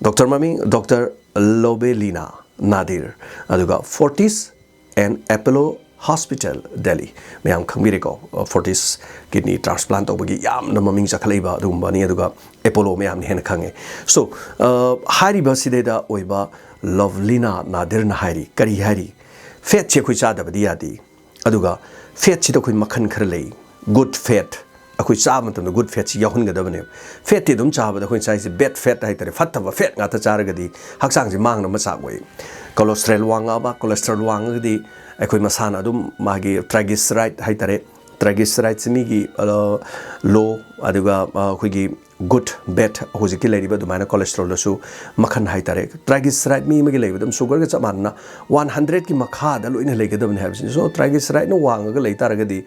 Doctor ꯃꯃꯤꯡ Doctor ꯂꯣꯕꯦꯂꯤꯅꯥ ꯅꯥꯗꯤꯔ, ꯑꯗꯨꯒ Fortis and Apollo Hospital, Delhi. ꯃꯌꯥꯝ ꯈꯪꯕꯤꯔꯦꯀꯣ, Fortis kidney transplant ꯇꯧꯕꯒꯤ ꯌꯥꯝꯅ ꯃꯃꯤꯡ ꯆꯠꯈꯠꯂꯛꯏꯕ ꯑꯗꯨꯒꯨꯝꯕꯅꯤ, ꯑꯗꯨꯒ Apollo ꯃꯌꯥꯝꯅ ꯍꯦꯟꯅ ꯈꯪꯉꯦ꯫ So, ꯑ, ꯍꯥꯏꯔꯤꯕ ꯁꯤꯗꯩꯗ ꯑꯣꯏꯕ ꯂꯚꯂꯤꯅꯥ ꯅꯥꯗꯤꯔꯅ ꯍꯥꯏꯔꯤ, ꯀꯔꯤ ꯍꯥꯏꯔꯤ? ꯐꯦꯠꯁꯦ ꯑꯩꯈꯣꯏ ꯆꯥꯗꯕꯗꯤ ꯌꯥꯗꯦ꯫ ꯑꯗꯨꯒ ꯐꯦꯠꯁꯤꯗ ꯑꯩꯈꯣꯏ ꯃꯈꯜ ꯈꯔ ꯂꯩ꯫ ꯒꯨꯗ ꯐꯦꯠ, ꯑꯩꯈꯣꯏ ꯆꯥꯕ ꯃꯇꯝꯗ ꯒꯨꯗ ꯐꯦꯠꯁꯤ ꯌꯥꯎꯍꯟꯒꯗꯕꯅꯦꯕ꯫ ꯐꯦꯠꯇꯤ ꯑꯗꯨꯝ ꯆꯥꯕꯗ ꯑꯩꯈꯣꯏꯅ ꯆꯥꯏꯁꯦ ꯕꯦꯗ ꯐꯦꯠ ꯍꯥꯏꯇꯥꯔꯦ, ꯐꯠꯇꯕ ꯐꯦꯠ ꯉꯥꯛꯇ ꯆꯥꯔꯒꯗꯤ ꯍꯛꯆꯥꯡꯁꯦ ꯃꯥꯡꯅꯕ ꯃꯆꯥꯛ ꯑꯣꯏ꯫ ꯀꯣꯂꯦꯁꯇ꯭ꯔꯣꯜ ꯋꯥꯡꯉꯛꯑꯕ, ꯀꯣꯂꯦꯁꯇ꯭ꯔꯣꯜ ꯋꯥꯡꯉꯒꯗꯤ ꯑꯩꯈꯣꯏ ꯃꯁꯥꯅ ꯑꯗꯨꯝ ꯃꯥꯒꯤ ꯇ꯭ꯔꯥꯏꯒꯤꯁꯔꯥꯏꯠ ꯍꯥꯏꯇꯥꯔꯦ, ꯇ꯭ꯔꯥꯏꯒꯤꯁꯔꯥꯏꯠꯁꯤ ꯃꯤꯒꯤ ꯂꯣ, ꯑꯗꯨꯒ ꯑꯩꯈꯣꯏꯒꯤ ꯒꯨꯗ ꯕꯦꯗ ꯍꯧꯖꯤꯛꯀꯤ ꯂꯩꯔꯤꯕ ꯑꯗꯨꯃꯥꯏꯅ ꯀꯣꯂꯦꯁꯇ꯭ꯔꯣꯜꯗꯁꯨ ꯃꯈꯜ ꯍꯥꯏꯇꯥꯔꯦ꯫ ꯇ꯭ꯔꯥꯏꯒꯤꯁꯔꯥꯏꯠ ꯃꯤ ꯑꯃꯒꯤ ꯂꯩꯕꯗ ꯑꯗꯨꯝ ꯁꯨꯒꯔꯒ ꯆꯞ ꯃꯥꯟꯅꯅ ꯋꯥꯟ ꯍꯟꯗ꯭ꯔꯦꯗꯀꯤ ꯃꯈꯥꯗ ꯂꯣꯏꯅ ꯂꯩꯒꯗꯕꯅꯤ ꯍꯥꯏꯕꯁꯤꯅꯤ꯫ ꯁꯣ ꯇ꯭ꯔꯥꯏꯒꯤꯁꯔꯥꯏꯠꯅ ꯋꯥꯡꯉꯒ ꯂꯩ ꯇꯥꯔꯒꯗꯤ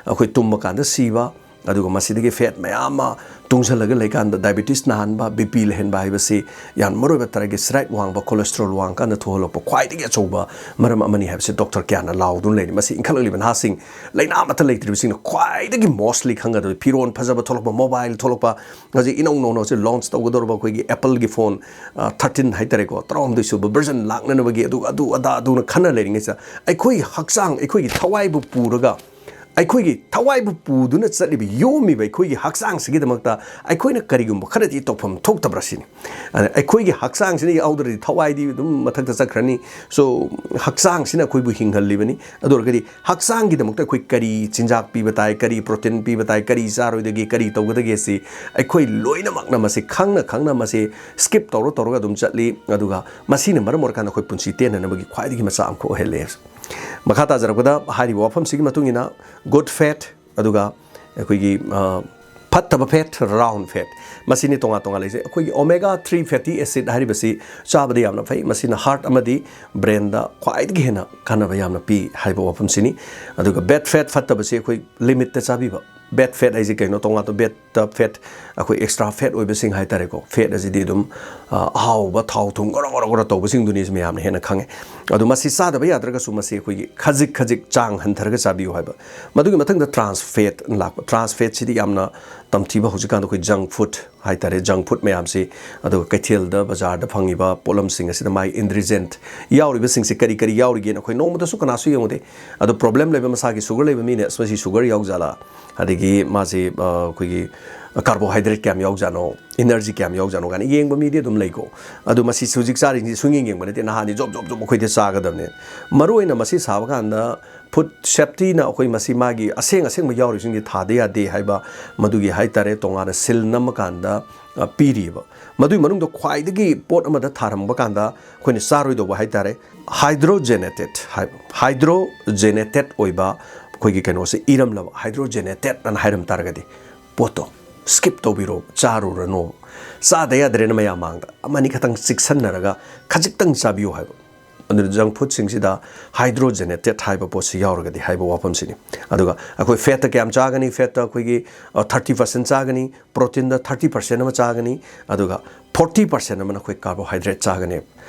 ꯑꯩꯈꯣꯏ ꯇꯨꯝꯕ ꯀꯥꯟꯗ ꯁꯤꯕ, ꯑꯗꯨꯒ ꯃꯁꯤꯗꯒꯤ ꯐꯦꯠ ꯃꯌꯥꯝ ꯑꯃ ꯇꯨꯡꯁꯤꯜꯂꯒ ꯂꯩꯀꯥꯟꯗ ꯗꯥꯏꯕꯤꯇꯤꯁ ꯅꯥꯍꯟꯕ, ꯕꯤ ꯄꯤ ꯂꯩꯍꯟꯕ ꯍꯥꯏꯕꯁꯤ ꯌꯥꯝ ꯃꯔꯨꯑꯣꯏꯕ ꯇ꯭ꯔꯥꯏꯒꯤꯁꯔꯥꯏꯠ ꯋꯥꯡꯕ, ꯀꯣꯂꯦꯁꯇ꯭ꯔꯣꯜ ꯋꯥꯡꯉꯀꯥꯟꯗ ꯊꯣꯛꯍꯜꯂꯛꯄ ꯈ꯭ꯋꯥꯏꯗꯒꯤ ꯑꯆꯧꯕ ꯃꯔꯝ ꯑꯃꯅꯤ ꯍꯥꯏꯕꯁꯤ ꯗꯣꯛꯇꯔ ꯀꯌꯥꯅ ꯂꯥꯎꯗꯨꯅ ꯂꯩꯔꯤ꯫ ꯃꯁꯤ ꯏꯟꯈꯠꯂꯛꯂꯤꯕ ꯅꯍꯥꯁꯤꯡ, ꯂꯥꯏꯅꯥ ꯑꯃꯠꯇ ꯂꯩꯇ꯭ꯔꯤꯕꯁꯤꯡꯅ ꯈ꯭ꯋꯥꯏꯗꯒꯤ ꯃꯣꯁꯂꯤ ꯈꯪꯒꯗꯕ, ꯐꯤꯔꯣꯜ ꯐꯖꯕ ꯊꯣꯛꯂꯛꯄ, ꯃꯣꯕꯥꯏꯜ ꯊꯣꯛꯂꯛꯄ, ꯍꯧꯖꯤꯛ ꯏꯅꯧ ꯅꯧꯅ ꯍꯧꯖꯤꯛ ꯂꯣꯟꯆ ꯇꯧꯒꯗꯧꯔꯕ ꯑꯩꯈꯣꯏꯒꯤ ꯑꯦꯄꯜꯒꯤ ꯐꯣꯟ ꯊꯥꯔꯇꯤꯟ ꯍꯥꯏꯇꯥꯔꯦꯀꯣ, ꯇꯔꯥꯍꯨꯝꯗꯣꯏ ꯁꯨꯕ ꯚꯔꯖꯟ ꯂꯥꯛꯅꯅꯕꯒꯤ ꯑꯗꯨ ꯑꯗꯨ ꯑꯗꯥ ꯑꯗꯨꯅ ꯈꯟꯅ ꯂꯩꯔꯤꯉꯩꯁꯤꯗ ꯑꯩꯈꯣꯏꯒꯤ ꯍꯛꯆꯥꯡ, ꯑꯩꯈꯣꯏꯒꯤ ꯊꯋꯥꯏꯕꯨ ꯄꯨꯔꯒ, ꯑꯩꯈꯣꯏꯒꯤ ꯊꯋꯥꯏꯕꯨ ꯄꯨꯗꯨꯅ ꯆꯠꯂꯤꯕ, ꯌꯣꯝꯃꯤꯕ ꯑꯩꯈꯣꯏꯒꯤ ꯍꯛꯆꯥꯡꯁꯤꯒꯤꯗꯃꯛꯇ ꯑꯩꯈꯣꯏꯅ ꯀꯔꯤꯒꯨꯝꯕ ꯈꯔꯗꯤ ꯇꯧꯐꯝ ꯊꯣꯛꯇꯕ꯭ꯔꯥ ꯁꯤꯅꯤ꯫ ꯑꯗ ꯑꯩꯈꯣꯏꯒꯤ ꯍꯛꯆꯥꯡꯁꯤꯅ ꯌꯥꯎꯗ꯭ꯔꯗꯤ ꯊꯋꯥꯏꯗꯤ ꯑꯗꯨꯝ ꯃꯊꯛꯇ ꯆꯠꯈ꯭ꯔꯅꯤ꯫ ꯁꯣ ꯍꯛꯆꯥꯡꯁꯤꯅ ꯑꯩꯈꯣꯏꯕꯨ ꯍꯤꯡꯍꯜꯂꯤꯕꯅꯤ꯫ ꯑꯗꯨ ꯑꯣꯏꯔꯒꯗꯤ ꯍꯛꯆꯥꯡꯒꯤꯗꯃꯛꯇ ꯑꯩꯈꯣꯏ ꯀꯔꯤ ꯆꯤꯟꯖꯥꯛ ꯄꯤꯕ ꯇꯥꯏ, ꯀꯔꯤ ꯄ꯭ꯔꯣꯇꯤꯟ ꯄꯤꯕ ꯇꯥꯏ, ꯀꯔꯤ ꯆꯥꯔꯣꯏꯗꯒꯦ, ꯀꯔꯤ ꯇꯧꯒꯗꯒꯦ ꯁꯤ ꯑꯩꯈꯣꯏ ꯂꯣꯏꯅꯃꯛꯅ ꯃꯁꯤ ꯈꯪꯅ ꯈꯪꯅ ꯃꯁꯤ ꯁ꯭ꯀꯤꯞ ꯇꯧꯔ ꯇꯧꯔꯒ ꯑꯗꯨꯝ ꯆꯠꯂꯤ꯫ ꯑꯗꯨꯒ ꯃꯁꯤꯅ ꯃꯔꯝ ꯑꯣꯏꯔꯀꯥꯟꯗ ꯑꯩꯈꯣꯏ ꯄꯨꯟꯁꯤ ꯇꯦꯟꯅꯅꯕꯒꯤ ꯈ꯭ꯋꯥꯏꯗꯒꯤ ꯃꯆꯥꯛ ꯑꯃꯈꯛ ꯑꯣꯏꯍꯜꯂꯦ꯫ ꯃꯈꯥ ꯇꯥꯖꯔꯛꯄꯗ ꯍꯥꯏꯔꯤꯕ ꯋꯥꯐꯝꯁꯤꯒꯤ ꯃꯇꯨꯡ ꯏꯟꯅ ꯒꯨꯗ ꯐꯦꯠ, ꯑꯗꯨꯒ ꯑꯩꯈꯣꯏꯒꯤ, ꯑ, ꯐꯠꯇꯕ ꯐꯦꯠ, ꯔꯥꯎꯟ ꯐꯦꯠ, ꯃꯁꯤꯅꯤ ꯇꯣꯉꯥꯟ ꯇꯣꯉꯥꯟ ꯂꯩꯖꯩ꯫ ꯑꯩꯈꯣꯏꯒꯤ ꯑꯣꯃꯦꯒꯥ ꯊ꯭ꯔꯤ ꯐꯦꯇꯤ ꯑꯦꯁꯤꯗ ꯍꯥꯏꯔꯤꯕꯁꯤ ꯆꯥꯕꯗ ꯌꯥꯝꯅ ꯐꯩ꯫ ꯃꯁꯤꯅ ꯍꯥꯔꯠ ꯑꯃꯗꯤ ꯕ꯭ꯔꯦꯟꯗ ꯈ꯭ꯋꯥꯏꯗꯒꯤ ꯍꯦꯟꯅ ꯀꯥꯟꯅꯕ ꯌꯥꯝꯅ ꯄꯤ ꯍꯥꯏꯕ ꯋꯥꯐꯝꯁꯤꯅꯤ꯫ ꯑꯗꯨꯒ ꯕꯦꯗ ꯐꯦꯠ, ꯐꯠꯇꯕꯁꯤ ꯑꯩꯈꯣꯏ ꯂꯤꯃꯤꯠꯇ ꯆꯥꯕꯤꯕ꯫ ꯕꯦꯗ ꯐꯦꯠ ꯍꯥꯏꯁꯤ ꯀꯩꯅꯣ? ꯇꯣꯉꯥꯟ ꯇꯣꯉꯥꯟ ꯕꯦꯗ ꯐꯦꯠ, ꯑꯩꯈꯣꯏ ꯑꯦꯛꯁꯇ꯭ꯔꯥ ꯐꯦꯠ ꯑꯣꯏꯕꯁꯤꯡ ꯍꯥꯏꯇꯥꯔꯦꯀꯣ꯫ ꯐꯦꯠ ꯑꯁꯤꯗꯤ ꯑꯗꯨꯝ, ꯑ, ꯑꯍꯥꯎꯕ ꯊꯥꯎ ꯊꯨꯝ ꯒꯣꯔꯣ ꯒꯣꯔꯣ ꯒꯣꯔꯣ ꯇꯧꯕꯁꯤꯡꯗꯨꯅꯤ ꯃꯌꯥꯝꯅ ꯍꯦꯟꯅ ꯈꯪꯉꯦ꯫ ꯑꯗꯣ ꯃꯁꯤ ꯆꯥꯗꯕ ꯌꯥꯗ꯭ꯔꯒꯁꯨ ꯃꯁꯤ ꯑꯩꯈꯣꯏꯒꯤ ꯈꯖꯤꯛ ꯈꯖꯤꯛ ꯆꯥꯡ ꯍꯟꯊꯔꯒ ꯆꯥꯕꯤꯌꯨ ꯍꯥꯏꯕ꯫ ꯃꯗꯨꯒꯤ ꯃꯊꯪꯗ ꯇ꯭ꯔꯥꯟꯁ ꯐꯦꯠ ꯂꯥꯛꯄ꯫ ꯇ꯭ꯔꯥꯟꯁ ꯐꯦꯠꯁꯤꯗꯤ ꯌꯥꯝꯅ ꯇꯝꯊꯤꯕ ꯍꯧꯖꯤꯛꯀꯥꯟꯗ ꯑꯩꯈꯣꯏ ꯖꯪ ꯐꯨꯗ ꯍꯥꯏꯇꯥꯔꯦ, ꯖꯪ ꯐꯨꯗ ꯃꯌꯥꯝꯁꯤ, ꯑꯗꯨꯒ ꯀꯩꯊꯦꯜꯗ, ꯕꯖꯥꯔꯗ ꯐꯪꯉꯤꯕ ꯄꯣꯠꯂꯝꯁꯤꯡ ꯑꯁꯤꯗ ꯃꯥꯒꯤ ꯏꯟꯒ꯭ꯔꯤꯗꯤꯌꯦꯟꯠ ꯌꯥꯎꯔꯤꯕꯁꯤꯡꯁꯤ ꯀꯔꯤ ꯀꯔꯤ ꯌꯥꯎꯔꯤꯒꯦꯅ ꯑꯩꯈꯣꯏ ꯅꯣꯡꯃꯇꯁꯨ ꯀꯅꯥꯁꯨ ꯌꯦꯡꯉꯨꯗꯦ꯫ ꯑꯗꯣ ꯄ꯭ꯔꯣꯕ꯭ꯂꯦꯝ ꯂꯩꯕ, ꯃꯁꯥꯒꯤ ꯁꯨꯒꯔ ꯂꯩꯕ ꯃꯤꯅ "ꯑꯁ, ꯃꯁꯤ ꯁꯨꯒꯔ ꯌꯥꯎꯖꯥꯠꯂꯥ?" ꯑꯗꯒꯤ ꯃꯥꯁꯤ ꯑꯩꯈꯣꯏꯒꯤ ꯀꯥꯔꯕꯣꯍꯥꯏꯗ꯭ꯔꯦꯠ ꯀꯌꯥꯝ ꯌꯥꯎꯖꯥꯠꯅꯣ, ꯏꯅꯔꯖꯤ ꯀꯌꯥꯝ ꯌꯥꯎꯖꯥꯠꯅꯣ ꯀꯥꯏꯅ ꯌꯦꯡꯕ ꯃꯤꯗꯤ ꯑꯗꯨꯝ ꯂꯩꯀꯣ꯫ ꯑꯗꯨ ꯃꯁꯤ ꯍꯧꯖꯤꯛ ꯆꯥꯔꯤꯁꯤꯡꯁꯤ ꯁꯨꯡꯌꯦꯡ ꯌꯦꯡꯕ ꯅꯠꯇꯦ, ꯅꯍꯥꯟꯗꯤ ꯖꯣꯞ ꯖꯣꯞ ꯖꯣꯞ ꯑꯩꯈꯣꯏꯗꯤ ꯆꯥꯒꯗꯕꯅꯦ꯫ ꯃꯔꯨ ꯑꯣꯏꯅ ꯃꯁꯤ ꯁꯥꯕ ꯀꯥꯟꯗ ꯐꯨꯗ ꯁꯦꯐꯇꯤꯅ ꯑꯩꯈꯣꯏ ꯃꯁꯤ ꯃꯥꯒꯤ ꯑꯁꯦꯡ ꯑꯁꯦꯡꯕ ꯌꯥꯎꯔꯤꯁꯤꯡꯁꯤ ꯊꯥꯗ ꯌꯥꯗꯦ ꯍꯥꯏꯕ ꯃꯗꯨꯒꯤ ꯍꯥꯏ ꯇꯥꯔꯦ ꯇꯣꯉꯥꯟꯅ ꯁꯤꯜ ꯅꯝꯃꯀꯥꯟꯗ ꯄꯤꯔꯤꯕ꯫ ꯃꯗꯨꯒꯤ ꯃꯅꯨꯡꯗ ꯈ꯭ꯋꯥꯏꯗꯒꯤ ꯄꯣꯠ ꯑꯃꯗ ꯊꯥꯔꯝꯕ ꯀꯥꯟꯗ ꯑꯩꯈꯣꯏꯅ ꯆꯥꯔꯣꯏꯗꯧꯕ ꯍꯥꯏ ꯇꯥꯔꯦ, ꯍꯥꯏꯗ꯭ꯔꯣꯖꯦꯅꯦꯇꯦꯠ ꯍꯥꯏꯕ, ꯍꯥꯏꯗ꯭ꯔꯣꯖꯦꯅꯦꯇꯦꯠ ꯑꯣꯏꯕ ꯑꯩꯈꯣꯏꯒꯤ ꯀꯩꯅꯣꯁꯦ ꯏꯔꯝꯂꯕ, ꯍꯥꯏꯗ꯭ꯔꯣꯖꯦꯅꯦꯇꯦꯠ ꯑꯅ ꯍꯥꯏꯔꯝ ꯇꯥꯔꯒꯗꯤ ꯄꯣꯠꯇꯣ ꯁ꯭ꯀꯤꯞ ꯇꯧꯕꯤꯔꯣ, ꯆꯥꯔꯨꯔꯅꯣ꯫ ꯆꯥꯗ ꯌꯥꯗ꯭ꯔꯦꯅ ꯃꯌꯥꯝ ꯃꯥꯡꯗ ꯑꯃꯅꯤ ꯈꯛꯇꯪ ꯆꯤꯛꯁꯟꯅꯔꯒ ꯈꯖꯤꯛꯇꯪ ꯆꯥꯕꯤꯌꯨ ꯍꯥꯏꯕ꯫ ꯑꯗꯨꯅ ꯖꯪ ꯐꯨꯗꯁꯤꯡꯁꯤꯗ ꯍꯥꯏꯗ꯭ꯔꯣꯖꯦꯅꯦꯇꯦꯠ ꯍꯥꯏꯕ ꯄꯣꯠꯁꯤ ꯌꯥꯎꯔꯒꯗꯤ ꯍꯥꯏꯕ ꯋꯥꯐꯝꯁꯤꯅꯤ꯫ ꯑꯗꯨꯒ ꯑꯩꯈꯣꯏ ꯐꯦꯠꯇ ꯀꯌꯥꯝ ꯆꯥꯒꯅꯤ? ꯐꯦꯠꯇ ꯑꯩꯈꯣꯏꯒꯤ ꯊꯥꯔꯇꯤ ꯄꯥꯔꯁꯦꯟ ꯆꯥꯒꯅꯤ, ꯄ꯭ꯔꯣꯇꯤꯟꯗ ꯊꯥꯔꯇꯤ ꯄꯥꯔꯁꯦꯟ ꯑꯃ ꯆꯥꯒꯅꯤ, ꯑꯗꯨꯒ ꯐꯣꯔꯇꯤ ꯄꯥꯔꯁꯦꯟ ꯑꯃꯅ ꯑꯩꯈꯣꯏ ꯀꯥꯔꯕꯣꯍꯥꯏꯗ꯭ꯔꯦꯠ ꯆꯥꯒꯅꯤ꯫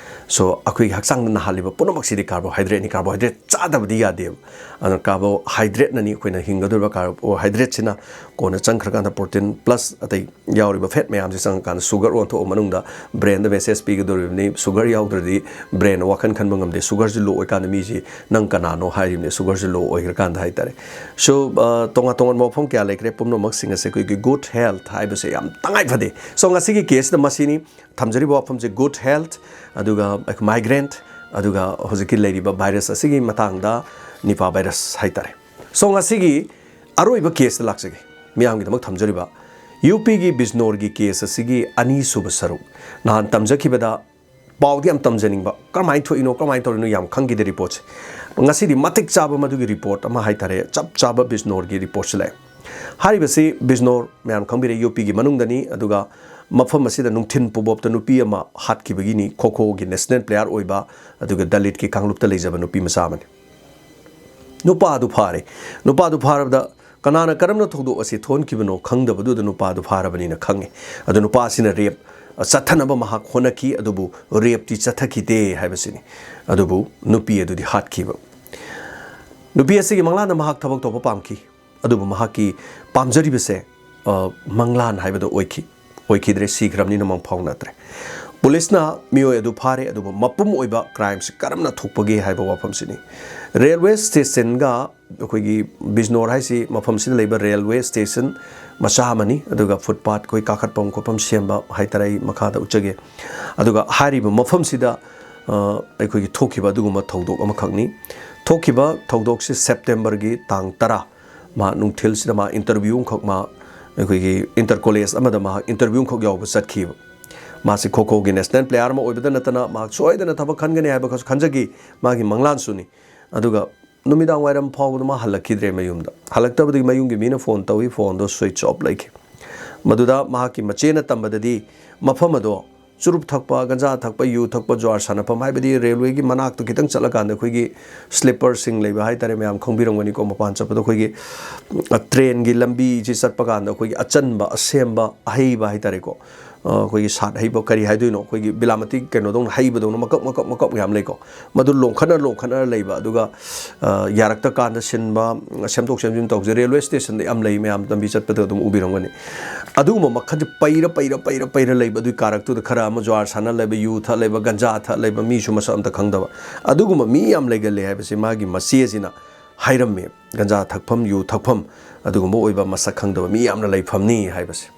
ꯁꯣ ꯑꯩꯈꯣꯏꯒꯤ ꯍꯛꯆꯥꯡꯗ ꯅꯥꯍꯜꯂꯤꯕ ꯄꯨꯝꯅꯃꯛꯁꯤꯗꯤ ꯀꯥꯔꯕꯣꯍꯥꯏꯗ꯭ꯔꯦꯠꯅꯤ꯫ ꯀꯥꯔꯕꯣꯍꯥꯏꯗ꯭ꯔꯦꯠ ꯆꯥꯗꯕꯗꯤ ꯌꯥꯗꯦꯕ꯫ ꯑꯗꯨꯅ ꯀꯥꯔꯕꯣꯍꯥꯏꯗ꯭ꯔꯦꯠꯅꯅꯤ ꯑꯩꯈꯣꯏꯅ ꯍꯤꯡꯒꯗꯧꯔꯤꯕ꯫ ꯀꯥꯔꯕꯣꯍꯥꯏꯗ꯭ꯔꯦꯠꯁꯤꯅ ꯀꯣꯟꯅ ꯆꯪꯈ꯭ꯔꯀꯥꯟꯗ ꯄ꯭ꯔꯣꯇꯤꯟ ꯄ꯭ꯂꯁ ꯑꯇꯩ ꯌꯥꯎꯔꯤꯕ ꯐꯦꯠ ꯃꯌꯥꯝꯁꯤ ꯆꯪꯉꯀꯥꯟꯗ ꯁꯨꯒꯔ ꯑꯣꯟꯊꯣꯛꯑ ꯃꯅꯨꯡꯗ ꯕ꯭ꯔꯦꯟꯗ ꯃꯦꯁꯦꯖ ꯄꯤꯒꯗꯧꯔꯤꯕꯅꯤ꯫ ꯁꯨꯒꯔ ꯌꯥꯎꯗ꯭ꯔꯗꯤ ꯕ꯭ꯔꯦꯟꯅ ꯋꯥꯈꯜ ꯈꯟꯕ ꯉꯝꯗꯦ꯫ ꯁꯨꯒꯔꯁꯤ ꯂꯣ ꯑꯣꯏꯀꯥꯟꯗ ꯃꯤꯁꯤ ꯅꯪ ꯀꯅꯥꯅꯣ ꯍꯥꯏꯔꯤꯕꯅꯤ, ꯁꯨꯒꯔꯁꯤ ꯂꯣ ꯑꯣꯏꯈ꯭ꯔꯀꯥꯟꯗ ꯍꯥꯏꯇꯥꯔꯦ꯫ ꯁꯣ ꯇꯣꯉꯥꯟ ꯇꯣꯉꯥꯟꯕ ꯋꯥꯐꯝ ꯀꯌꯥ ꯂꯩꯈ꯭ꯔꯦ꯫ ꯄꯨꯝꯅꯃꯛꯁꯤꯡ ꯑꯁꯦ ꯑꯩꯈꯣꯏꯒꯤ ꯒꯨꯗ ꯍꯦꯜꯊ ꯍꯥꯏꯕꯁꯦ ꯌꯥꯝ ꯇꯉꯥꯏ ꯐꯗꯦ꯫ ꯁꯣ ꯉꯁꯤꯒꯤ ꯀꯦꯁꯇ ꯃꯁꯤꯅꯤ ꯊꯝꯖꯔꯤꯕ ꯋꯥꯐꯝꯁꯦ: ꯒꯨꯗ ꯍꯦꯜꯊ, ꯑꯗꯨꯒ ꯃꯥꯏꯒ꯭ꯔꯦꯟ, ꯑꯗꯨꯒ ꯍꯧꯖꯤꯛꯀꯤ ꯂꯩꯔꯤꯕ ꯚꯥꯏꯔꯁ ꯑꯁꯤꯒꯤ ꯃꯇꯥꯡꯗ, ꯅꯤꯄꯥ ꯚꯥꯏꯔꯁ ꯍꯥꯏꯇꯥꯔꯦ꯫ ꯁꯣ ꯉꯁꯤꯒꯤ ꯑꯔꯣꯏꯕ ꯀꯦꯁꯇ ꯂꯥꯛꯆꯒꯦ꯫ ꯃꯤꯌꯥꯝꯒꯤꯗꯃꯛ ꯊꯝꯖꯔꯤꯕ ꯌꯨ ꯄꯤꯒꯤ ꯕꯤꯖꯅꯣꯔꯒꯤ ꯀꯦꯁ ꯑꯁꯤꯒꯤ ꯑꯅꯤꯁꯨꯕ ꯁꯔꯨꯛ꯫ ꯅꯍꯥꯟ ꯇꯝꯖꯈꯤꯕꯗ ꯄꯥꯎꯗꯤ ꯌꯥꯝ ꯇꯝꯖꯅꯤꯡꯕ, ꯀꯔꯝꯍꯥꯏꯅ ꯊꯣꯛꯏꯅꯣ, ꯀꯔꯝꯍꯥꯏꯅ ꯇꯧꯔꯤꯅꯣ ꯌꯥꯝ ꯈꯪꯈꯤꯗꯦ ꯔꯤꯄꯣꯔꯠꯁꯦ꯫ ꯉꯁꯤꯗꯤ ꯃꯇꯤꯛ ꯆꯥꯕ ꯃꯗꯨꯒꯤ ꯔꯤꯄꯣꯔꯠ ꯑꯃ ꯍꯥꯏꯇꯥꯔꯦ, ꯆꯞ ꯆꯥꯕ ꯕꯤꯖꯅꯣꯔꯒꯤ ꯔꯤꯄꯣꯔꯠꯁꯤ ꯂꯥꯛꯑꯦ꯫ ꯍꯥꯏꯔꯤꯕꯁꯤ ꯕꯤꯖꯅꯣꯔ ꯃꯌꯥꯝ ꯈꯪꯕꯤꯔꯦ, ꯌꯨ ꯄꯤꯒꯤ ꯃꯅꯨꯡꯗꯅꯤ꯫ ꯑꯗꯨꯒ ꯃꯐꯝ ꯑꯁꯤꯗ ꯅꯨꯡꯊꯤꯟ ꯄꯨꯕꯣꯞꯇ ꯅꯨꯄꯤ ꯑꯃ ꯍꯥꯠꯈꯤꯕꯒꯤꯅꯤ, ꯈꯣꯈꯣꯒꯤ ꯅꯦꯁꯅꯦꯜ ꯄ꯭ꯂꯦꯌꯥꯔ ꯑꯣꯏꯕ, ꯑꯗꯨꯒ ꯗꯂꯤꯠꯀꯤ ꯀꯥꯡꯂꯨꯞꯇ ꯂꯩꯖꯕ ꯅꯨꯄꯤ ꯃꯆꯥ ꯑꯃꯅꯤ꯫ ꯅꯨꯄꯥꯗꯨ ꯐꯥꯔꯦ꯫ ꯅꯨꯄꯥꯗꯨ ꯐꯥꯔꯕꯗ ꯀꯅꯥꯅ ꯀꯔꯝꯅ ꯊꯧꯗꯣꯛ ꯑꯁꯤ ꯊꯣꯛꯍꯟꯈꯤꯕꯅꯣ ꯈꯪꯗꯕꯗꯨꯗ ꯅꯨꯄꯥꯗꯨ ꯐꯥꯔꯕꯅꯤꯅ ꯈꯪꯉꯤ꯫ ꯑꯗꯨ ꯅꯨꯄꯥ ꯑꯁꯤꯅ ꯔꯦꯞ ꯆꯠꯊꯅꯕ ꯃꯍꯥꯛ ꯍꯣꯠꯅꯈꯤ, ꯑꯗꯨꯕꯨ ꯔꯦꯞꯇꯤ ꯆꯠꯊꯈꯤꯗꯦ ꯍꯥꯏꯕꯁꯤꯅꯤ꯫ ꯑꯗꯨꯕꯨ ꯅꯨꯄꯤ ꯑꯗꯨꯗꯤ ꯍꯥꯠꯈꯤꯕ꯫ ꯅꯨꯄꯤ ꯑꯁꯤꯒꯤ ꯃꯪꯂꯥꯟꯗ ꯃꯍꯥꯛ ꯊꯕꯛ ꯇꯧꯕ ꯄꯥꯝꯈꯤ, ꯑꯗꯨꯕꯨ ꯃꯍꯥꯛꯀꯤ ꯄꯥꯝꯖꯔꯤꯕꯁꯦ, ꯑ, ꯃꯪꯂꯥꯟ ꯍꯥꯏꯕꯗꯣ ꯑꯣꯏꯈꯤ-, ꯑꯣꯏꯈꯤꯗ꯭ꯔꯦ, ꯁꯤꯈ꯭ꯔꯕꯅꯤꯅ ꯃꯪ ꯐꯥꯎꯅꯗ꯭ꯔꯦ꯫ ꯄꯨꯂꯤꯁꯅ ꯃꯤꯑꯣꯏ ꯑꯗꯨ ꯐꯥꯔꯦ, ꯑꯗꯨꯕꯨ ꯃꯄꯨꯝ ꯑꯣꯏꯕ ꯀ꯭ꯔꯥꯏꯝꯁꯤ ꯀꯔꯝꯅ ꯊꯣꯛꯄꯒꯦ ꯍꯥꯏꯕ ꯋꯥꯐꯝꯁꯤꯅꯤ꯫ ꯔꯦꯜꯋꯦ ꯁ꯭ꯇꯦꯁꯟꯒ ꯑꯩꯈꯣꯏꯒꯤ ꯕꯤꯖꯅꯣꯔ ꯍꯥꯏꯁꯤ ꯃꯐꯝꯁꯤꯗ ꯂꯩꯕ ꯔꯦꯜꯋꯦ ꯁ꯭ꯇꯦꯁꯟ ꯃꯆꯥ ꯑꯃꯅꯤ꯫ ꯑꯗꯨꯒ ꯐꯨꯠꯄꯥꯠ ꯑꯩꯈꯣꯏ ꯀꯥꯈꯠꯐꯝ ꯈꯣꯠꯐꯝ ꯁꯦꯝꯕ ꯍꯥꯏꯇꯥꯔꯦ, ꯑꯩ ꯃꯈꯥꯗ ꯎꯠꯆꯒꯦ꯫ ꯑꯗꯨꯒ ꯍꯥꯏꯔꯤꯕ ꯃꯐꯝꯁꯤꯗ, ꯑ, ꯑꯩꯈꯣꯏꯒꯤ ꯊꯣꯛꯈꯤꯕ ꯑꯗꯨꯒꯨꯝꯕ ꯊꯧꯗꯣꯛ ꯑꯃꯈꯛꯅꯤ꯫ ꯊꯣꯛꯈꯤꯕ ꯊꯧꯗꯣꯛꯁꯤ ꯁꯦꯞꯇꯦꯝꯕꯔꯒꯤ ꯇꯥꯡ ꯇꯔꯥ, ꯃꯍꯥꯛ ꯅꯨꯡꯊꯤꯜꯁꯤꯗ ꯃꯍꯥꯛ interview ꯑꯃꯈꯛ, ꯃꯍꯥꯛ ꯑꯩꯈꯣꯏꯒꯤ inter college ꯑꯃꯗ ꯃꯍꯥꯛ interview ꯑꯃꯈꯛ ꯌꯥꯎꯕ ꯆꯠꯈꯤꯕ꯫ ꯃꯥꯁꯤ ꯈꯣꯈꯣꯒꯤ national player ꯑꯃ ꯑꯣꯏꯕꯗ ꯅꯠꯇꯅ ꯃꯍꯥꯛ ꯁꯣꯏꯗꯅ ꯊꯕꯛ ꯈꯟꯒꯅꯤ ꯍꯥꯏꯕ ꯈꯟꯖꯈꯤ, ꯃꯥꯒꯤ ꯃꯪꯂꯥꯟꯁꯨꯅꯤ꯫ ꯑꯗꯨꯒ ꯅꯨꯃꯤꯗꯥꯡ ꯋꯥꯏꯔꯝ ꯐꯥꯎꯕꯗ ꯃꯥ ꯍꯜꯂꯛꯈꯤꯗ꯭ꯔꯦ ꯃꯌꯨꯝꯗ꯫ ꯍꯜꯂꯛꯇꯕꯗꯒꯤ ꯃꯌꯨꯝꯒꯤ ꯃꯤꯅ ꯐꯣꯟ ꯇꯧꯏ, ꯐꯣꯟꯗꯣ switch off ꯂꯩꯈꯤ꯫ ꯃꯗꯨꯗ ꯃꯍꯥꯛꯀꯤ ꯃꯆꯦꯅ ꯇꯝꯕꯗꯗꯤ ꯃꯐꯝ ꯑꯗꯣ ꯆꯨꯔꯨꯞ ꯊꯛꯄ, ꯒꯟꯖꯥ ꯊꯛꯄ, ꯌꯨ ꯊꯛꯄ, ꯖꯨꯋꯥꯔ ꯁꯥꯟꯅꯐꯝ, ꯍꯥꯏꯕꯗꯤ ꯔꯦꯜꯋꯦꯒꯤ ꯃꯅꯥꯛꯇ ꯈꯤꯇꯪ ꯆꯠꯂꯀꯥꯟꯗ ꯑꯩꯈꯣꯏꯒꯤ slipperꯁꯤꯡ ꯂꯩꯕ ꯍꯥꯏꯇꯥꯔꯦ, ꯃꯌꯥꯝ ꯈꯪꯕꯤꯔꯝꯒꯅꯤꯀꯣ, ꯃꯄꯥꯟ ꯆꯠꯄꯗ ꯑꯩꯈꯣꯏꯒꯤ, ꯑ, trainꯒꯤ ꯂꯝꯕꯤꯁꯤ ꯆꯠꯄ ꯀꯥꯟꯗ ꯑꯩꯈꯣꯏꯒꯤ ꯑꯆꯟꯕ, ꯑꯁꯦꯝꯕ, ꯑꯍꯩꯕ ꯍꯥꯏꯇꯥꯔꯦꯀꯣ, ꯑ, ꯑꯩꯈꯣꯏꯒꯤ ꯁꯥꯠ ꯍꯩꯕ ꯀꯔꯤ ꯍꯥꯏꯗꯣꯏꯅꯣ, ꯑꯩꯈꯣꯏꯒꯤ ꯕꯤꯂꯥꯃꯇꯤ ꯀꯩꯅꯣꯗꯧꯅ ꯍꯩꯕꯗꯧꯅ ꯃꯀꯛ ꯃꯀꯛ ꯃꯀꯛ ꯃꯌꯥꯝ ꯂꯩꯀꯣ, ꯃꯗꯨ ꯂꯣꯟꯈꯠꯅ ꯂꯣꯟꯈꯠꯅ ꯂꯩꯕ, ꯑꯗꯨꯒ, ꯑ, ꯌꯥꯔꯛꯇ ꯀꯥꯟꯗ ꯁꯤꯟꯕ, ꯁꯦꯝꯗꯣꯛ ꯁꯦꯝꯖꯤꯟ ꯇꯧꯖꯩ꯫ ꯔꯦꯜꯋꯦ ꯁ꯭ꯇꯦꯁꯟꯗ ꯌꯥꯝ ꯂꯩ, ꯃꯌꯥꯝ ꯂꯝꯕꯤ ꯆꯠꯄꯗ ꯑꯗꯨꯝ ꯎꯕꯤꯔꯝꯒꯅꯤ꯫ ꯑꯗꯨꯒꯨꯝꯕ ꯃꯈꯜꯁꯦ ꯄꯩꯔ, ꯄꯩꯔ, ꯄꯩꯔ, ꯄꯩꯔ ꯂꯩꯕ꯫ ꯑꯗꯨꯒꯤ ꯀꯥꯔꯛꯇꯨꯗ ꯈꯔ ꯑꯃ ꯖꯨꯋꯥꯔ ꯁꯥꯟꯅ ꯂꯩꯕ, ꯌꯨ ꯊꯛ ꯂꯩꯕ, ꯒꯟꯖꯥ ꯊꯛ ꯂꯩꯕ, ꯃꯤꯁꯨ ꯃꯁꯛ ꯑꯝꯇ ꯈꯪꯗꯕ꯫ ꯑꯗꯨꯒꯨꯝꯕ ꯃꯤ ꯌꯥꯝ ꯂꯩꯒꯜꯂꯦ ꯍꯥꯏꯕꯁꯦ ꯃꯥꯒꯤ ꯃꯆꯦꯁꯤꯅ ꯍꯥꯏꯔꯝꯃꯦ꯫ ꯒꯟꯖꯥ ꯊꯛꯐꯝ, ꯌꯨ ꯊꯛꯐꯝ, ꯑꯗꯨꯒꯨꯝꯕ ꯑꯣꯏꯕ ꯃꯁꯛ ꯈꯪꯗꯕ ꯃꯤ ꯌꯥꯝꯅ ꯂꯩꯐꯝꯅꯤ ꯍꯥꯏꯕꯁꯦ꯫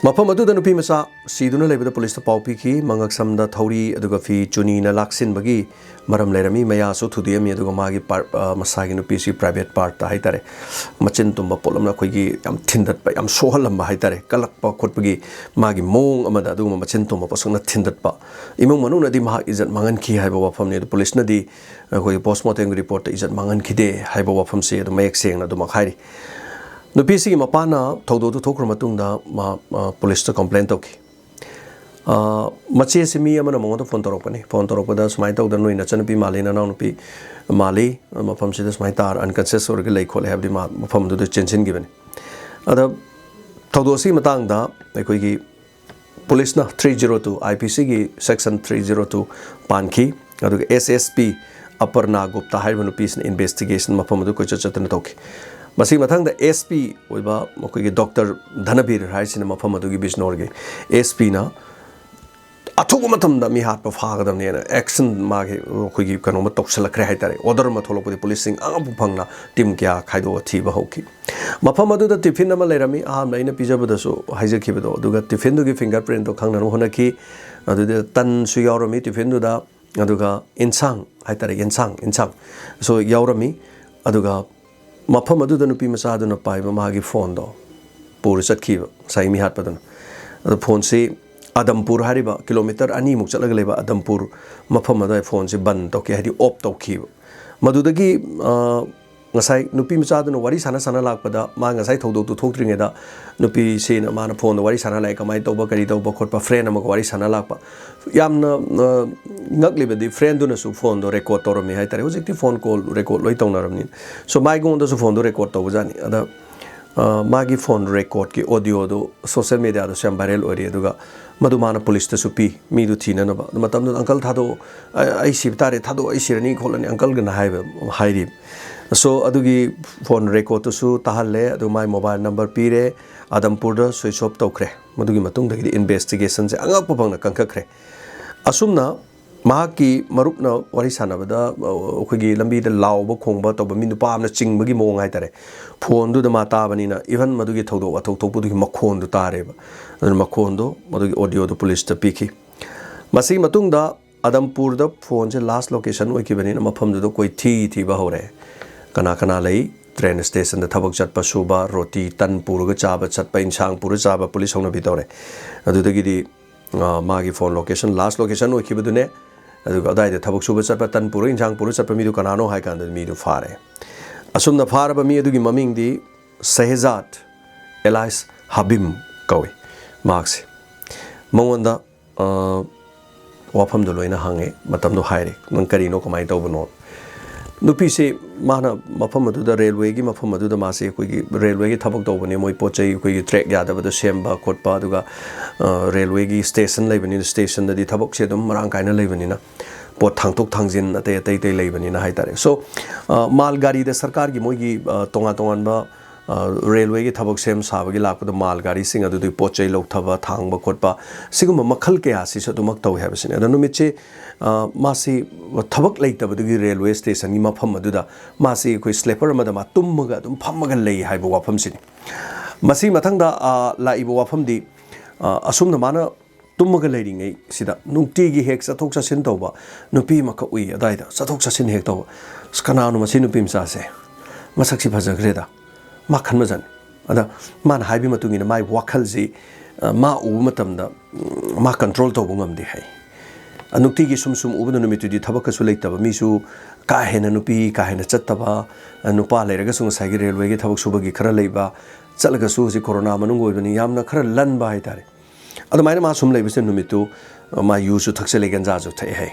ꯃꯐꯝ ꯑꯗꯨꯗ ꯅꯨꯄꯤ ꯃꯆꯥ ꯁꯤꯗꯨꯅ ꯂꯩꯕꯗ ꯄꯨꯂꯤꯁꯇ ꯄꯥꯎ ꯄꯤꯈꯤ꯫ ꯃꯉꯛꯁꯝꯗ ꯊꯧꯔꯤ ꯑꯗꯨꯒ ꯐꯤ ꯆꯨꯅꯤꯅ ꯂꯥꯛꯁꯤꯟꯕꯒꯤ ꯃꯔꯝ ꯂꯩꯔꯝꯃꯤ꯫ ꯃꯌꯥꯁꯨ ꯊꯨꯗꯦꯛꯑꯝꯃꯤ꯫ ꯑꯗꯨꯒ ꯃꯥꯒꯤ part, ꯑ, ꯃꯁꯥꯒꯤ ꯅꯨꯄꯤꯁꯤ private partꯇ ꯍꯥꯏꯇꯥꯔꯦ, ꯃꯆꯤꯟ ꯇꯨꯝꯕ ꯄꯣꯠ ꯑꯃꯅ ꯑꯩꯈꯣꯏꯒꯤ ꯌꯥꯝ ꯊꯤꯟꯗꯠꯄ, ꯌꯥꯝ ꯁꯣꯛꯍꯜꯂꯝꯕ ꯍꯥꯏꯇꯥꯔꯦ, ꯀꯜꯂꯛꯄ ꯈꯣꯠꯄꯒꯤ ꯃꯥꯒꯤ ꯃꯑꯣꯡ ꯑꯃꯗ ꯑꯗꯨꯒꯨꯝꯕ ꯃꯆꯤꯟ ꯇꯨꯝꯕ ꯄꯣꯠꯁꯛꯅ ꯊꯤꯟꯗꯠꯄ꯫ ꯏꯃꯨꯡ ꯃꯅꯨꯡꯅꯗꯤ ꯃꯍꯥꯛ ꯏꯖꯠ ꯃꯥꯡꯍꯟꯈꯤ ꯍꯥꯏꯕ ꯋꯥꯐꯝꯅꯤ꯫ ꯑꯗꯨ ꯄꯨꯂꯤꯁꯅꯗꯤ ꯑꯩꯈꯣꯏꯒꯤ postmortemꯒꯤ reportꯇ ꯏꯖꯠ ꯃꯥꯡꯍꯟꯈꯤꯗꯦ ꯍꯥꯏꯕ ꯋꯥꯐꯝꯁꯤ ꯑꯗꯨꯝ ꯃꯌꯦꯛ ꯁꯦꯡꯅ ꯑꯗꯨꯃꯛ ꯍꯥꯏꯔꯤ꯫ ꯅꯨꯄꯤꯁꯤꯒꯤ ꯃꯄꯥꯅ ꯊꯧꯗꯣꯛꯇꯨ ꯊꯣꯛꯈ꯭ꯔ ꯃꯇꯨꯡꯗ ꯃꯥ, ꯑ, ꯄꯨꯂꯤꯁꯇ complain ꯇꯧꯈꯤ꯫ ꯑ, ꯃꯆꯦꯁꯤ ꯃꯤ ꯑꯃꯅ ꯃꯉꯣꯟꯗ ꯐꯣꯟ ꯇꯧꯔꯛꯄꯅꯤ꯫ ꯐꯣꯟ ꯇꯧꯔꯛꯄꯗ ꯁꯨꯃꯥꯏꯅ ꯇꯧꯗꯅ, "ꯅꯣꯏ ꯅꯆꯟꯅꯨꯄꯤ ꯃꯥꯜꯂꯤ, ꯅꯅꯥꯎꯅꯨꯄꯤ ꯃꯥꯜꯂꯤ, ꯃꯐꯝꯁꯤꯗ ꯁꯨꯃꯥꯏꯅ ꯇꯥꯔ unconscious ꯑꯣꯏꯔꯒ ꯂꯩ ꯈꯣꯠꯂꯦ" ꯍꯥꯏꯕꯗꯤ ꯃꯥ ꯃꯐꯝꯗꯨꯗ ꯆꯦꯟꯁꯤꯟꯈꯤꯕꯅꯤ꯫ ꯑꯗ ꯊꯧꯗꯣꯛ ꯑꯁꯤꯒꯤ ꯃꯇꯥꯡꯗ ꯑꯩꯈꯣꯏꯒꯤ ꯄꯨꯂꯤꯁꯅ three zero two, IPCꯒꯤ section three zero two ꯄꯥꯟꯈꯤ꯫ ꯑꯗꯨꯒ SSP ꯑꯄꯔꯅꯥ ꯒꯨꯞꯇꯥ ꯍꯥꯏꯔꯤꯕ ꯅꯨꯄꯤꯁꯤꯅ investigation ꯃꯐꯝ ꯑꯗꯨ ꯀꯣꯏꯆꯠ ꯆꯠꯇꯅ ꯇꯧꯈꯤ꯫ ꯃꯁꯤꯒꯤ ꯃꯊꯪꯗ SP ꯑꯣꯏꯕ ꯃꯈꯣꯏꯒꯤ Doctor ꯙꯅꯕꯤꯔ ꯍꯥꯏꯁꯤꯅ ꯃꯐꯝ ꯑꯗꯨꯒꯤ ꯕꯤꯖꯅꯣꯔꯒꯤ SPꯅ ꯑꯊꯨꯕ ꯃꯇꯝꯗ ꯃꯤ ꯍꯥꯠꯄ ꯐꯥꯒꯗꯕꯅꯦꯅ action ꯃꯥꯒꯤ ꯑꯩꯈꯣꯏꯒꯤ ꯀꯩꯅꯣꯃ ꯇꯧꯁꯜꯂꯛꯈ꯭ꯔꯦ ꯍꯥꯏꯇꯥꯔꯦ꯫ Order ꯑꯃ ꯊꯣꯛꯂꯛꯄꯗꯤ police ꯁꯤꯡ ꯑꯉꯛꯄ ꯐꯪꯅ team ꯀꯌꯥ ꯈꯥꯏꯗꯣꯛꯑ ꯊꯤꯕ ꯍꯧꯈꯤ꯫ ꯃꯐꯝ ꯑꯗꯨꯗ tiffin ꯑꯃ ꯂꯩꯔꯝꯃꯤ, ꯑꯍꯥꯟꯕ ꯑꯩꯅ ꯄꯤꯖꯕꯗꯁꯨ ꯍꯥꯏꯖꯈꯤꯕꯗꯣ, ꯑꯗꯨꯒ tiffin ꯗꯨꯒꯤ finger print ꯇꯣ ꯈꯪꯅꯅꯕ ꯍꯣꯠꯅꯈꯤ꯫ ꯑꯗꯨꯗ ꯇꯟꯁꯨ ꯌꯥꯎꯔꯝꯃꯤ tiffin ꯗꯨꯗ, ꯑꯗꯨꯒ ꯏꯟꯁꯥꯡ ꯍꯥꯏꯇꯥꯔꯦ, ꯌꯦꯟꯁꯥꯡ, ꯏꯟꯁꯥꯡ ꯁꯨ ꯌꯥꯎꯔꯝꯃꯤ꯫ ꯑꯗꯨꯒ ꯃꯐꯝ ꯑꯗꯨꯗ ꯅꯨꯄꯤ ꯃꯆꯥꯗꯨꯅ ꯄꯥꯏꯕ ꯃꯥꯒꯤ phone ꯗꯣ ꯄꯨꯔ ꯆꯠꯈꯤꯕ ꯉꯁꯥꯏ ꯃꯤ ꯍꯥꯠꯄꯗꯨꯅ꯫ ꯑꯗꯣ phone ꯁꯤ ꯑꯗꯝꯄꯨꯔ ꯍꯥꯏꯔꯤꯕ kilometre ꯑꯅꯤꯃꯨꯛ ꯆꯠꯂꯒ ꯂꯩꯕ ꯑꯗꯝꯄꯨꯔ ꯃꯐꯝ ꯑꯗꯨꯋꯥꯏ phone ꯁꯤ ꯕꯟ ꯇꯧꯈꯤ, ꯍꯥꯏꯗꯤ off ꯇꯧꯈꯤꯕ꯫ ꯃꯗꯨꯗꯒꯤ, ꯑ, ꯉꯁꯥꯏ ꯅꯨꯄꯤ ꯃꯆꯥꯗꯨꯅ ꯋꯥꯔꯤ ꯁꯥꯟꯅ ꯁꯥꯟꯅ ꯂꯥꯛꯄꯗ, ꯃꯥ ꯉꯁꯥꯏ ꯊꯧꯗꯣꯛꯇꯨ ꯊꯣꯛꯇ꯭ꯔꯤꯉꯩꯗ ꯅꯨꯄꯤꯁꯤꯅ, ꯃꯥꯅ phone ꯗ ꯋꯥꯔꯤ ꯁꯥꯟꯅ ꯂꯥꯛꯑꯦ, ꯀꯃꯥꯏꯅ ꯇꯧꯕ, ꯀꯔꯤ ꯇꯧꯕ ꯈꯣꯠꯄ, friend ꯑꯃꯒ ꯋꯥꯔꯤ ꯁꯥꯟꯅ ꯂꯥꯛꯄ꯫ ꯌꯥꯝꯅ, ꯑ, ꯉꯛꯂꯤꯕꯗꯤ friend ꯗꯨꯅꯁꯨ phone ꯗꯣ record ꯇꯧꯔꯝꯃꯤ ꯍꯥꯏꯇꯥꯔꯦ꯫ ꯍꯧꯖꯤꯛꯇꯤ phone call record ꯂꯣꯏ ꯇꯧꯅꯔꯕꯅꯤꯅ꯫ So, ꯃꯥꯏꯉꯣꯟꯗꯁꯨ phone ꯗꯣ record ꯇꯧꯕꯖꯥꯠꯅꯤ꯫ ꯑꯗ, ꯑ, ꯃꯥꯒꯤ phone record ꯀꯤ audio ꯗꯣ social media ꯗꯁꯨ ꯌꯥꯝ viral ꯑꯣꯏꯔꯤ꯫ ꯑꯗꯨꯒ ꯃꯗꯨ ꯃꯥꯅ police ꯇꯁꯨ ꯄꯤ, ꯃꯤꯗꯨ ꯊꯤꯅꯅꯕ꯫ ꯑꯗꯨ ꯃꯇꯝꯗꯨꯗ, "Uncle, ꯊꯥꯗꯣꯛꯑꯣ, ꯑꯩ, ꯑꯩ ꯁꯤꯕ ꯇꯥꯔꯦ, ꯊꯥꯗꯣꯛꯑꯣ, ꯑꯩ ꯁꯤꯔꯅꯤ ꯈꯣꯠꯂꯅꯤ", uncle ꯒꯅ ꯍꯥꯏꯕ, ꯍꯥꯏꯔꯤ꯫ So, ꯑꯗꯨꯒꯤ phone record ꯇꯨꯁꯨ ꯇꯥꯍꯜꯂꯦ, ꯑꯗꯨ ꯃꯥꯏ mobile number ꯄꯤꯔꯦ, ꯑꯗꯝꯄꯨꯔꯗ switch off ꯇꯧꯈ꯭ꯔꯦ꯫ ꯃꯗꯨꯒꯤ ꯃꯇꯨꯡꯗꯒꯤꯗꯤ investigation ꯁꯦ ꯑꯉꯛꯄ ꯐꯪꯅ ꯀꯟꯈꯠꯈ꯭ꯔꯦ꯫ ꯑꯁꯨꯝꯅ ꯃꯍꯥꯛꯀꯤ ꯃꯔꯨꯞꯅ ꯋꯥꯔꯤ ꯁꯥꯟꯅꯕꯗ, ꯑ, ꯑꯩꯈꯣꯏꯒꯤ ꯂꯝꯕꯤꯗ ꯂꯥꯎꯕ ꯈꯣꯡꯕ ꯇꯧꯕ ꯃꯤ ꯅꯨꯄꯥ ꯑꯃꯅ ꯆꯤꯡꯕꯒꯤ ꯃꯑꯣꯡ ꯍꯥꯏꯇꯥꯔꯦ, phone ꯗꯨꯗ ꯃꯥ ꯇꯥꯕꯅꯤꯅ, even ꯃꯗꯨꯒꯤ ꯊꯧꯗꯣꯛ ꯋꯥꯊꯣꯛ ꯊꯣꯛꯄꯗꯨꯒꯤ ꯃꯈꯣꯟꯗꯨ ꯇꯥꯔꯦꯕ꯫ ꯑꯗꯨꯅ ꯃꯈꯣꯟꯗꯣ, ꯃꯗꯨꯒꯤ audio ꯗꯨ police ꯇ ꯄꯤꯈꯤ꯫ ꯃꯁꯤꯒꯤ ꯃꯇꯨꯡꯗ ꯑꯗꯝꯄꯨꯔꯗ phone ꯁꯦ last location ꯑꯣꯏꯈꯤꯕꯅꯤꯅ ꯃꯐꯝꯗꯨꯗ ꯀꯣꯏꯊꯤ ꯊꯤꯕ ꯍꯧꯔꯦ꯫ ꯀꯅꯥ ꯀꯅꯥ ꯂꯩ? Train station ꯗ ꯊꯕꯛ ꯆꯠꯄ ꯁꯨꯕ, ꯔꯣꯇꯤ, ꯇꯟ ꯄꯨꯔꯒ ꯆꯥꯕ ꯆꯠꯄ, ꯏꯟꯁꯥꯡ ꯄꯨꯔ ꯆꯥꯕ police ꯍꯧꯅꯕꯤ ꯇꯧꯔꯦ꯫ ꯑꯗꯨꯗꯒꯤꯗꯤ, ꯑ, ꯃꯥꯒꯤ phone location, last location ꯑꯣꯏꯈꯤꯕꯗꯨꯅꯦ꯫ ꯑꯗꯨꯒ ꯑꯗꯥꯏꯗ ꯊꯕꯛ ꯁꯨꯕ ꯆꯠꯄ, ꯇꯟ ꯄꯨꯔꯒ ꯏꯟꯁꯥꯡ ꯄꯨꯔ ꯆꯠꯄ ꯃꯤꯗꯨ ꯀꯅꯥꯅꯣ ꯍꯥꯏ ꯀꯥꯟꯗ ꯃꯤꯗꯨ ꯐꯥꯔꯦ꯫ ꯑꯁꯨꯝꯅ ꯐꯥꯔꯕ ꯃꯤ ꯑꯗꯨꯒꯤ ꯃꯃꯤꯡꯗꯤ ꯁꯦꯍꯖꯥꯗ alias ꯍꯕꯤꯝ ꯀꯧꯏ꯫ ꯃꯍꯥꯛꯁꯦ ꯃꯉꯣꯟꯗ, ꯑ, ꯋꯥꯐꯝꯗꯣ ꯂꯣꯏꯅ ꯍꯪꯉꯦ, ꯃꯇꯝꯗꯣ ꯍꯥꯏꯔꯦ, "ꯅꯪ ꯀꯔꯤꯅꯣ, ꯀꯃꯥꯏꯅ ꯇꯧꯕꯅꯣ?" ꯅꯨꯄꯤꯁꯤ, ꯃꯥꯅ ꯃꯐꯝ ꯑꯗꯨꯗ, railway ꯒꯤ ꯃꯐꯝ ꯑꯗꯨꯗ, ꯃꯥꯁꯤ ꯑꯩꯈꯣꯏꯒꯤ railway ꯒꯤ ꯊꯕꯛ ꯇꯧꯕꯅꯦ, ꯃꯣꯏ ꯄꯣꯠ ꯆꯩ ꯑꯩꯈꯣꯏꯒꯤ track ꯌꯥꯗꯕꯗꯣ ꯁꯦꯝꯕ ꯈꯣꯠꯄ, ꯑꯗꯨꯒ, ꯑ, railway ꯒꯤ station ꯂꯩꯕꯅꯤꯅ, station ꯗꯗꯤ ꯊꯕꯛꯁꯦ ꯑꯗꯨꯝ ꯃꯔꯥꯡ ꯀꯥꯏꯅ ꯂꯩꯕꯅꯤꯅ, ꯄꯣꯠ ꯊꯥꯡꯇꯣꯛ ꯊꯥꯡꯖꯤꯟ ꯑꯇꯩ ꯑꯇꯩ ꯑꯇꯩ ꯂꯩꯕꯅꯤꯅ ꯍꯥꯏꯇꯥꯔꯦ꯫ So, ꯑ, ꯃꯥꯜ ꯒꯥꯔꯤꯗ ꯁꯔꯀꯥꯔꯒꯤ ꯃꯣꯏꯒꯤ, ꯑ, ꯇꯣꯉꯥꯟ ꯇꯣꯉꯥꯟꯕ ꯑ, ꯔꯦꯜꯋꯦꯒꯤ ꯊꯕꯛ ꯁꯦꯝ ꯁꯥꯕꯒꯤ ꯂꯥꯛꯄꯗ ꯃꯥꯜ ꯒꯥꯔꯤꯁꯤꯡ ꯑꯗꯨꯗꯒꯤ ꯄꯣꯠ ꯆꯩ ꯂꯧꯊꯕ, ꯊꯥꯡꯕ ꯈꯣꯠꯄ, ꯁꯤꯒꯨꯝꯕ ꯃꯈꯜ ꯀꯌꯥꯁꯤꯁꯨ ꯑꯗꯨꯃꯛ ꯇꯧꯏ ꯍꯥꯏꯕꯁꯤꯅꯤ꯫ ꯑꯗꯣ ꯅꯨꯃꯤꯠꯁꯤ, ꯑ, ꯃꯥꯁꯤ ꯊꯕꯛ ꯂꯩꯇꯕꯗꯨꯒꯤ ꯔꯦꯜꯋꯦ ꯁ꯭ꯇꯦꯁꯟꯒꯤ ꯃꯐꯝ ꯑꯗꯨꯗ ꯃꯥꯁꯤ ꯑꯩꯈꯣꯏ ꯁ꯭ꯂꯦꯄꯔ ꯑꯃꯗ ꯃꯥ ꯇꯨꯝꯃꯒ ꯑꯗꯨꯝ ꯐꯝꯃꯒ ꯂꯩ ꯍꯥꯏꯕ ꯋꯥꯐꯝꯁꯤꯅꯤ꯫ ꯃꯁꯤ ꯃꯊꯪꯗ, ꯑ, ꯂꯥꯛꯏꯕ ꯋꯥꯐꯝꯗꯤ, ꯑ, ꯑꯁꯨꯝꯅ ꯃꯥꯅ ꯇꯨꯝꯃꯒ ꯂꯩꯔꯤꯉꯩꯁꯤꯗ ꯅꯨꯡꯇꯤꯒꯤ ꯍꯦꯛ ꯆꯠꯊꯣꯛ ꯆꯠꯁꯤꯟ ꯇꯧꯕ ꯅꯨꯄꯤ ꯑꯃꯈꯛ ꯎꯏ꯫ ꯑꯗꯥꯏꯗ ꯆꯠꯊꯣꯛ ꯆꯠꯁꯤꯟ ꯍꯦꯛ ꯇꯧꯕ, "ꯑꯁ, ꯀꯅꯥꯅꯣ ꯃꯁꯤ ꯅꯨꯄꯤ ꯃꯆꯥꯁꯦ? ꯃꯁꯛꯁꯤ ꯐꯖꯈ꯭ꯔꯦꯗ꯫ ꯃꯥ ꯈꯟꯕꯖꯥꯠꯅꯤ꯫" ꯑꯗ ꯃꯥꯅ ꯍꯥꯏꯕꯒꯤ ꯃꯇꯨꯡ ꯏꯟꯅ ꯃꯥꯏ ꯋꯥꯈꯜꯁꯤ, ꯑ, ꯃꯥ ꯎꯕ ꯃꯇꯝꯗ, ꯎꯝ, ꯃꯥ ꯀꯟꯇ꯭ꯔꯣꯜ ꯇꯧꯕ ꯉꯝꯗꯦ ꯍꯥꯏ꯫ ꯑ, ꯅꯨꯡꯇꯤꯒꯤ ꯁꯨꯝ ꯁꯨꯝ ꯎꯕꯗ ꯅꯨꯃꯤꯠꯇꯨꯗꯤ ꯊꯕꯛꯀꯁꯨ ꯂꯩꯇꯕ, ꯃꯤꯁꯨ ꯀꯥ ꯍꯦꯟꯅ ꯅꯨꯄꯤ ꯀꯥ ꯍꯦꯟꯅ ꯆꯠꯇꯕ, ꯑ, ꯅꯨꯄꯥ ꯂꯩꯔꯒꯁꯨ ꯉꯁꯥꯏꯒꯤ ꯔꯦꯜꯋꯦꯒꯤ ꯊꯕꯛ ꯁꯨꯕꯒꯤ ꯈꯔ ꯂꯩꯕ, ꯆꯠꯂꯒꯁꯨ ꯍꯧꯖꯤꯛ ꯀꯣꯔꯣꯅꯥ ꯃꯅꯨꯡ ꯑꯣꯏꯕꯅꯤ ꯌꯥꯝꯅ ꯈꯔ ꯂꯟꯕ ꯍꯥꯏꯇꯥꯔꯦ꯫ ꯑꯗꯨꯃꯥꯏꯅ ꯃꯥ ꯁꯨꯝ ꯂꯩꯕꯁꯤꯗ ꯅꯨꯃꯤꯠꯇꯨ, ꯑ, ꯃꯥ ꯌꯨꯁꯨ ꯊꯛꯆꯜꯂꯦ, ꯒꯟꯖꯥꯁꯨ ꯊꯛꯑꯦ ꯍꯥꯏ꯫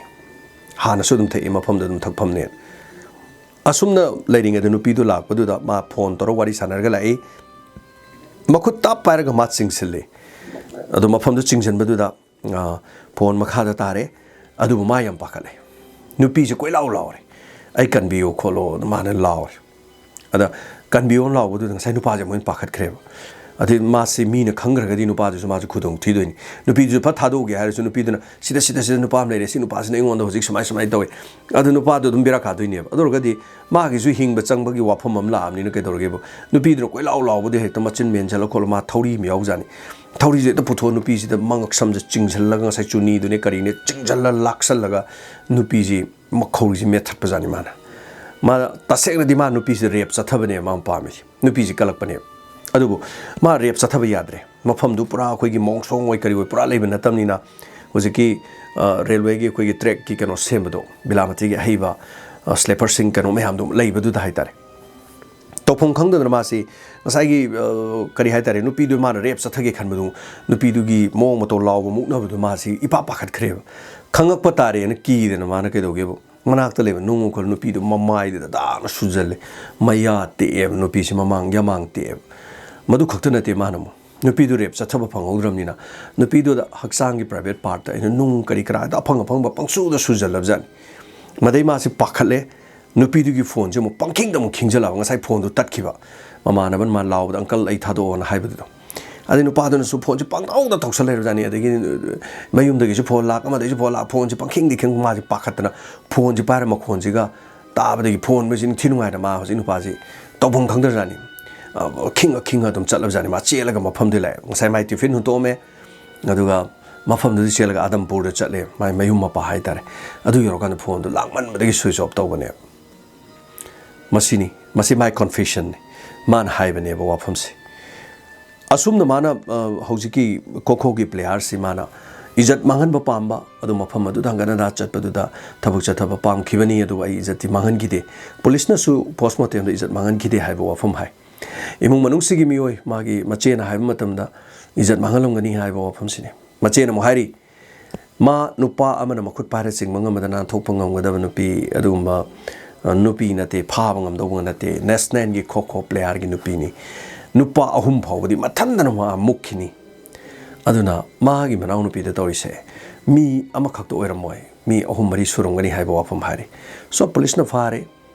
ꯍꯥꯟꯅꯁꯨ ꯑꯗꯨꯝ ꯊꯛꯏ, ꯃꯐꯝꯗ ꯑꯗꯨꯝ ꯊꯛꯐꯝꯅꯦ꯫ ꯑꯁꯨꯝꯅ ꯂꯩꯔꯤꯉꯩꯗ ꯅꯨꯄꯤꯗꯨ ꯂꯥꯛꯄꯗꯨꯗ ꯃꯥ ꯐꯣꯟ ꯇꯧꯔꯒ ꯋꯥꯔꯤ ꯁꯥꯟꯅꯔꯒ ꯂꯥꯛꯏ꯫ ꯃꯈꯨꯠ ꯇꯥꯞ ꯄꯥꯏꯔꯒ ꯃꯥ ꯆꯤꯡꯁꯤꯜꯂꯤ꯫ ꯑꯗꯨ ꯃꯐꯝꯗꯨ ꯆꯤꯡꯁꯤꯟꯕꯗꯨꯗ, ꯑ, ꯐꯣꯟ ꯃꯈꯥꯗ ꯇꯥꯔꯦ꯫ ꯑꯗꯨꯕꯨ ꯃꯥ ꯌꯥꯝ ꯄꯥꯈꯠꯂꯦ꯫ ꯅꯨꯄꯤꯁꯦ ꯀꯣꯏꯂꯥꯎ ꯂꯥꯎꯔꯦ, "ꯑꯩ ꯀꯟꯕꯤꯌꯣ ꯈꯣꯠꯂꯣ"ꯅ ꯃꯥꯅ ꯂꯥꯎꯔꯦ꯫ ꯑꯗ ꯀꯟꯕꯤꯌꯣ ꯂꯥꯎꯕꯗꯨꯗ ꯉꯁꯥꯏ ꯅꯨꯄꯥꯁꯦ ꯑꯃꯨꯛ ꯍꯦꯟꯅ ꯄꯥꯈꯠꯈ꯭ꯔꯦꯕ꯫ ꯑꯗꯩ ꯃꯥꯁꯤ ꯃꯤꯅ ꯈꯪꯈ꯭ꯔꯒꯗꯤ ꯅꯨꯄꯥꯗꯨꯁꯨ ꯃꯥꯁꯨ ꯈꯨꯗꯣꯡ ꯊꯤꯗꯣꯏꯅꯤ꯫ ꯅꯨꯄꯤꯗꯨꯁꯨ ꯐꯠ ꯊꯥꯗꯣꯛꯎꯒꯦ ꯍꯥꯏꯔꯁꯨ ꯅꯨꯄꯤꯗꯨꯅ, "ꯁꯤꯗ, ꯁꯤꯗ, ꯁꯤꯗ ꯅꯨꯄꯥ ꯑꯃ ꯂꯩꯔꯦ, ꯁꯤ ꯅꯨꯄꯥꯁꯤꯅ ꯑꯩꯉꯣꯟꯗ ꯍꯧꯖꯤꯛ ꯁꯨꯃꯥꯏ, ꯁꯨꯃꯥꯏꯅ ꯇꯧꯋꯦ"꯫ ꯑꯗꯨ ꯅꯨꯄꯥꯗꯣ ꯑꯗꯨꯝ ꯕꯦꯔꯥ ꯀꯥꯗꯣꯏꯅꯦꯕ꯫ ꯑꯗꯨ ꯑꯣꯏꯔꯒꯗꯤ ꯃꯥꯒꯤꯁꯨ ꯍꯤꯡꯕ ꯆꯪꯕꯒꯤ ꯋꯥꯐꯝ ꯑꯃ ꯂꯥꯛꯑꯕꯅꯤꯅ ꯀꯩꯗꯧꯔꯒꯦꯕꯨ, ꯅꯨꯄꯤꯗꯨꯅ ꯀꯣꯏꯂꯥꯎ ꯂꯥꯎꯕꯗ ꯍꯦꯛꯇ ꯃꯆꯤꯟ ꯃꯦꯟꯁꯤꯜꯂ ꯈꯣꯠꯂ ꯃꯥ ꯊꯧꯔꯤ ꯑꯃ ꯌꯥꯎꯖꯥꯠꯅꯤ꯫ ꯊꯧꯔꯤꯁꯦ ꯍꯦꯛꯇ ꯄꯨꯊꯣꯛꯑ ꯅꯨꯄꯤꯁꯤꯗ ꯃꯉꯛ ꯁꯝꯁꯦ ꯆꯤꯡꯁꯤꯜꯂꯒ ꯉꯁꯥꯏ ꯆꯨꯅꯤꯗꯨꯅꯦ ꯀꯔꯤꯅꯦ ꯆꯤꯡꯁꯤꯜꯂ ꯂꯥꯛꯁꯜꯂꯒ ꯅꯨꯄꯤꯁꯤ ꯃꯈꯧꯔꯤꯁꯤ ꯃꯦꯠꯊꯠꯄꯖꯥꯠꯅꯤ ꯃꯥꯅ꯫ ꯃꯥ ꯇꯁꯦꯡꯅꯗꯤ ꯃꯥ ꯅꯨꯄꯤꯁꯤꯗ ꯔꯦꯞ ꯆꯠꯊꯕꯅꯦꯕ ꯃꯥꯅ ꯄꯥꯝꯃꯤꯁꯦ꯫ ꯅꯨꯄꯤꯁꯤ ꯀꯜꯂꯛꯄꯅꯦꯕ꯫ ꯑꯗꯨꯕꯨ ꯃꯥ ꯔꯦꯞ ꯆꯠꯊꯕ ꯌꯥꯗ꯭ꯔꯦ꯫ ꯃꯐꯝꯗꯨ ꯄꯨꯔꯥ ꯑꯩꯈꯣꯏꯒꯤ ꯃꯣꯡꯁꯣꯡ ꯑꯣꯏ ꯀꯔꯤ ꯑꯣꯏ ꯄꯨꯔꯥ ꯂꯩꯕ ꯅꯠꯇꯕꯅꯤꯅ ꯍꯧꯖꯤꯛꯀꯤ, ꯑ, ꯔꯦꯜꯋꯦꯒꯤ ꯑꯩꯈꯣꯏꯒꯤ ꯇ꯭ꯔꯦꯛꯀꯤ ꯀꯩꯅꯣ ꯁꯦꯝꯕꯗꯣ, ꯕꯤꯂꯥꯃꯇꯤꯒꯤ ꯑꯍꯩꯕ, ꯑ, ꯁ꯭ꯂꯦꯄꯔꯁꯤꯡ ꯀꯩꯅꯣ ꯃꯌꯥꯝꯗꯣ ꯂꯩꯕꯗꯨꯗ ꯍꯥꯏꯇꯥꯔꯦ꯫ ꯇꯧꯐꯝ ꯈꯪꯗꯗꯅ ꯃꯥꯁꯤ ꯉꯁꯥꯏꯒꯤ, ꯑ, ꯀꯔꯤ ꯍꯥꯏꯇꯥꯔꯦ, ꯅꯨꯄꯤꯗꯨ ꯃꯥꯅ ꯔꯦꯞ ꯆꯠꯊꯒꯦ ꯈꯟꯕꯗꯨ, ꯅꯨꯄꯤꯗꯨꯒꯤ ꯃꯑꯣꯡ ꯃꯇꯧ ꯂꯥꯎꯕ ꯃꯨꯛꯅꯕꯗꯨ ꯃꯥꯁꯤ ꯏꯄꯥ ꯄꯥꯈꯠꯈ꯭ꯔꯦꯕ꯫ ꯈꯪꯉꯛꯄ ꯇꯥꯔꯦꯅ ꯀꯤꯗꯅ ꯃꯥꯅ ꯀꯩꯗꯧꯒꯦꯕꯨ, ꯃꯅꯥꯛꯇ ꯂꯩꯕ ꯅꯨꯡ ꯎꯈꯜ ꯅꯨꯄꯤꯗꯨ ꯃꯃꯥꯏꯗꯨꯗ ꯗꯥꯛꯅ ꯁꯨꯖꯜꯂꯦ꯫ ꯃꯌꯥ ꯇꯦꯛꯑꯦꯕ ꯅꯨꯄꯤꯁꯤ, ꯃꯃꯥꯡ ꯌꯥꯃꯥꯡ ꯇꯦꯛꯑꯦꯕ꯫ ꯃꯗꯨ ꯈꯛꯇ ꯅꯠꯇꯦ ꯃꯥꯅ ꯑꯃꯨꯛ꯫ ꯅꯨꯄꯤꯗꯨ ꯔꯦꯞ ꯆꯠꯊꯕ ꯐꯪꯍꯧꯗ꯭ꯔꯕꯅꯤꯅ ꯅꯨꯄꯤꯗꯨꯗ ꯍꯛꯆꯥꯡꯒꯤ ꯄ꯭ꯔꯥꯏꯚꯦꯠ ꯄꯥꯔꯠꯇ ꯑꯩꯅ ꯅꯨꯡ ꯀꯔꯤ ꯀꯔꯥꯗ ꯑꯐꯪ ꯑꯐꯪꯕ ꯄꯪꯁꯨꯗ ꯁꯨꯖꯜꯂꯕꯖꯥꯠꯅꯤ꯫ ꯃꯗꯩ ꯃꯥꯁꯤ ꯄꯥꯈꯠꯂꯦ꯫ ꯅꯨꯄꯤꯗꯨꯒꯤ ꯐꯣꯟꯁꯦ ꯑꯃꯨꯛ ꯄꯪꯈꯤꯡꯗ ꯑꯃꯨꯛ ꯈꯤꯡꯖꯜꯂꯛꯑꯕ, ꯉꯁꯥꯏ ꯐꯣꯟꯗꯨ ꯇꯠꯈꯤꯕ, ꯃꯃꯥꯟꯅꯕꯅ ꯃꯥ ꯂꯥꯎꯕꯗ "ꯑꯪꯀꯜ, ꯑꯩ ꯊꯥꯗꯣꯛꯑꯣꯅ" ꯍꯥꯏꯕꯗꯨꯗꯣ꯫ ꯑꯗꯩ ꯅꯨꯄꯥꯗꯨꯅꯁꯨ ꯐꯣꯟꯁꯦ ꯄꯪꯇꯧꯗ ꯇꯧꯁꯜ ꯂꯩꯔꯕꯖꯥꯠꯅꯤ꯫ ꯑꯗꯒꯤ ꯃꯌꯨꯝꯗꯒꯤꯁꯨ ꯐꯣꯟ ꯂꯥꯛ, ꯑꯃꯗꯒꯤꯁꯨ ꯐꯣꯟ ꯂꯥꯛ, ꯐꯣꯟꯁꯦ ꯄꯪꯈꯤꯡꯗ ꯈꯤꯡ, ꯃꯥꯁꯦ ꯄꯥꯈꯠꯇꯅ ꯐꯣꯟꯁꯦ ꯄꯥꯏꯔ ꯃꯈꯣꯟꯁꯤꯒ ꯇꯥꯕꯗꯒꯤ ꯐꯣꯟ ꯃꯩꯁꯤ ꯅꯤꯡꯊꯤ ꯅꯨꯡꯉꯥꯏꯅ ꯃꯥ ꯍꯧꯖꯤꯛ ꯅꯨꯄꯥꯁꯤ ꯇꯧꯐꯝ ꯈꯪꯗ꯭ꯔꯖꯥꯠꯅꯤ꯫ ꯑ, ꯈꯤꯡꯉ ꯈꯤꯡꯉ ꯑꯗꯨꯝ ꯆꯠꯂꯕꯖꯥꯠꯅꯤ꯫ ꯃꯥ ꯆꯦꯜꯂꯒ ꯃꯐꯝꯗꯨ ꯂꯥꯛꯑꯦ꯫ ꯉꯁꯥꯏ ꯃꯥꯏ ꯇꯤꯐꯤꯟ ꯍꯨꯟꯇꯣꯛꯑꯝꯃꯦ, ꯑꯗꯨꯒ ꯃꯐꯝꯗꯨꯗ ꯆꯦꯜꯂꯒ ꯑꯗꯝꯄꯨꯔꯗ ꯆꯠꯂꯦ, ꯃꯥꯏ ꯃꯌꯨꯝ ꯃꯄꯥ ꯍꯥꯏꯇꯥꯔꯦ꯫ ꯑꯗꯨ ꯌꯧꯔꯀꯥꯟꯗ ꯐꯣꯟꯗꯨ ꯂꯥꯡꯃꯟꯕꯗꯒꯤ ꯁ꯭ꯋꯤꯆ ꯑꯣꯐ ꯇꯧꯕꯅꯦꯕ꯫ ꯃꯁꯤꯅꯤ, ꯃꯁꯤ ꯃꯥꯏ ꯀꯣꯟꯐꯦꯁꯟꯅꯤ, ꯃꯥꯅ ꯍꯥꯏꯕꯅꯦꯕ ꯋꯥꯐꯝꯁꯦ꯫ ꯑꯁꯨꯝꯅ ꯃꯥꯅ, ꯑ, ꯍꯧꯖꯤꯛꯀꯤ ꯈꯣꯈꯣꯒꯤ ꯄ꯭ꯂꯦꯌꯥꯔꯁꯤ ꯃꯥꯅ ꯏꯖꯠ ꯃꯥꯡꯍꯟꯕ ꯄꯥꯝꯕ, ꯑꯗꯨ ꯃꯐꯝ ꯑꯗꯨꯗ ꯍꯪꯒꯠ ꯍꯟꯗꯥ ꯆꯠꯄꯗꯨꯗ ꯊꯕꯛ ꯆꯠꯊꯕ ꯄꯥꯝꯈꯤꯕꯅꯤ, ꯑꯗꯨꯒ ꯑꯩ ꯏꯖꯠꯇꯤ ꯃꯥꯡꯍꯟꯈꯤꯗꯦ꯫ ꯄꯨꯂꯤꯁꯅꯁꯨ ꯄꯣꯁꯃꯣꯔꯇꯦꯝꯗ ꯏꯖꯠ ꯃꯥꯡꯍꯟꯈꯤꯗꯦ ꯍꯥꯏꯕ ꯋꯥꯐꯝ ꯍꯥꯏ꯫ ꯏꯃꯨꯡ ꯃꯅꯨꯡꯁꯤꯒꯤ ꯃꯤꯑꯣꯏ, ꯃꯥꯒꯤ ꯃꯆꯦꯅ ꯍꯥꯏꯕ ꯃꯇꯝꯗ ꯏꯖꯠ ꯃꯥꯡꯍꯜꯂꯝꯒꯅꯤ ꯍꯥꯏꯕ ꯋꯥꯐꯝꯁꯤꯅꯤ꯫ ꯃꯆꯦꯅ ꯑꯃꯨꯛ ꯍꯥꯏꯔꯤ, ꯃꯥ ꯅꯨꯄꯥ ꯑꯃꯅ ꯃꯈꯨꯠ ꯄꯥꯏꯔ ꯆꯤꯡꯕ ꯉꯝꯕꯗ ꯅꯥꯟꯊꯣꯛꯄ ꯉꯝꯒꯗꯕ ꯅꯨꯄꯤ, ꯑꯗꯨꯒꯨꯝꯕ, ꯑ, ꯅꯨꯄꯤ ꯅꯠꯇꯦ, ꯐꯥꯕ ꯉꯝꯗꯧꯕ ꯅꯠꯇꯦ, ꯅꯦꯁꯅꯦꯜꯒꯤ ꯈꯣ ꯈꯣ ꯄ꯭ꯂꯦꯌꯥꯔꯒꯤ ꯅꯨꯄꯤꯅꯤ꯫ ꯅꯨꯄꯥ ꯑꯍꯨꯝ ꯐꯥꯎꯕꯗꯤ ꯃꯊꯟꯗꯅ ꯃꯥ ꯃꯨꯛꯈꯤꯅꯤ꯫ ꯑꯗꯨꯅ ꯃꯥꯒꯤ ꯃꯅꯥꯎꯅꯨꯄꯤꯗ ꯇꯧꯔꯤꯁꯦ ꯃꯤ ꯑꯃꯈꯛꯇ ꯑꯣꯏꯔꯝꯃꯣꯏ, ꯃꯤ ꯑꯍꯨꯝ ꯃꯔꯤ ꯁꯨꯔꯝꯒꯅꯤ ꯍꯥꯏꯕ ꯋꯥꯐꯝ ꯍꯥꯏꯔꯤ꯫ So, ꯄꯨꯂꯤꯁꯅ ꯐꯥꯔꯦ,